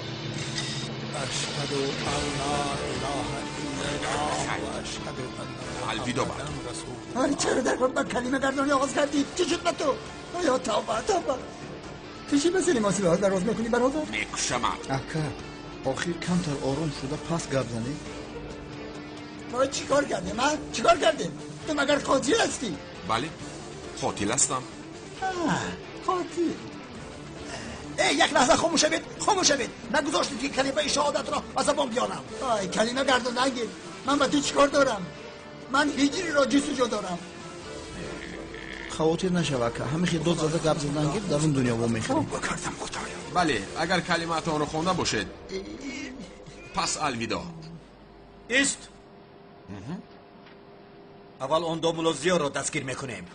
Ашҳаду ан ла илаҳа иллаллоҳ ва ашҳаду анна Алвидо бартон. Ай, чаро дар ба калима гардонӣ оғоз кардӣ? Чӣ шуд ба ту? Оё тавба, тавба. Ту чӣ ба сари мо силоҳ дароз мекунӣ, бародар? Мекушамат. Ака, охир камтар ором шуда пас гап занед. Мо чӣ кор кардем, а? Чӣ кор кардем? Ту магар қотил ҳастӣ? Бале, қотил ҳастам. Қотил. Эй, як лаҳза хомӯш шавед, хомӯш шавед. Нагузоштед ки калимаи шаҳодатро ба забон биёрам. Ай, калима гардон нагир. Ман ба ту чӣ кор дорам? Ман ҳиҷриро ҷустуҷӯ дорам. Хавотир нашав, ака. Ҳамин хел дод зада гап задан гир, дар он дунё вомехӯрем. Кардам, худоё. Бале, агар калимаатонро хонда бошед, пас алвидо. Ист. Аввал он домулло Зиёро дастгир мекунем.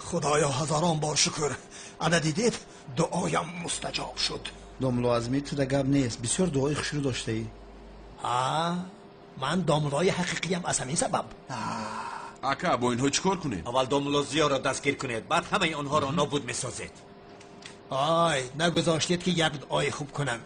Худоё, ҳазорон бор шукр. Ана дидед, дуоям мустаҷоб шуд. Домулло Азмӣ, туда гап нест. Бисёр дуои хушрӯ доштаӣ. Ман домуллои ҳақиқиям аз ҳамин сабаб. Ака, бо инҳо чӣ кор кунем? Аввал домулло Зиёро дастгир кунед, баъд ҳамаи онҳоро нобуд месозед. Ай, нагузоштед ки як дуои хуб кунам.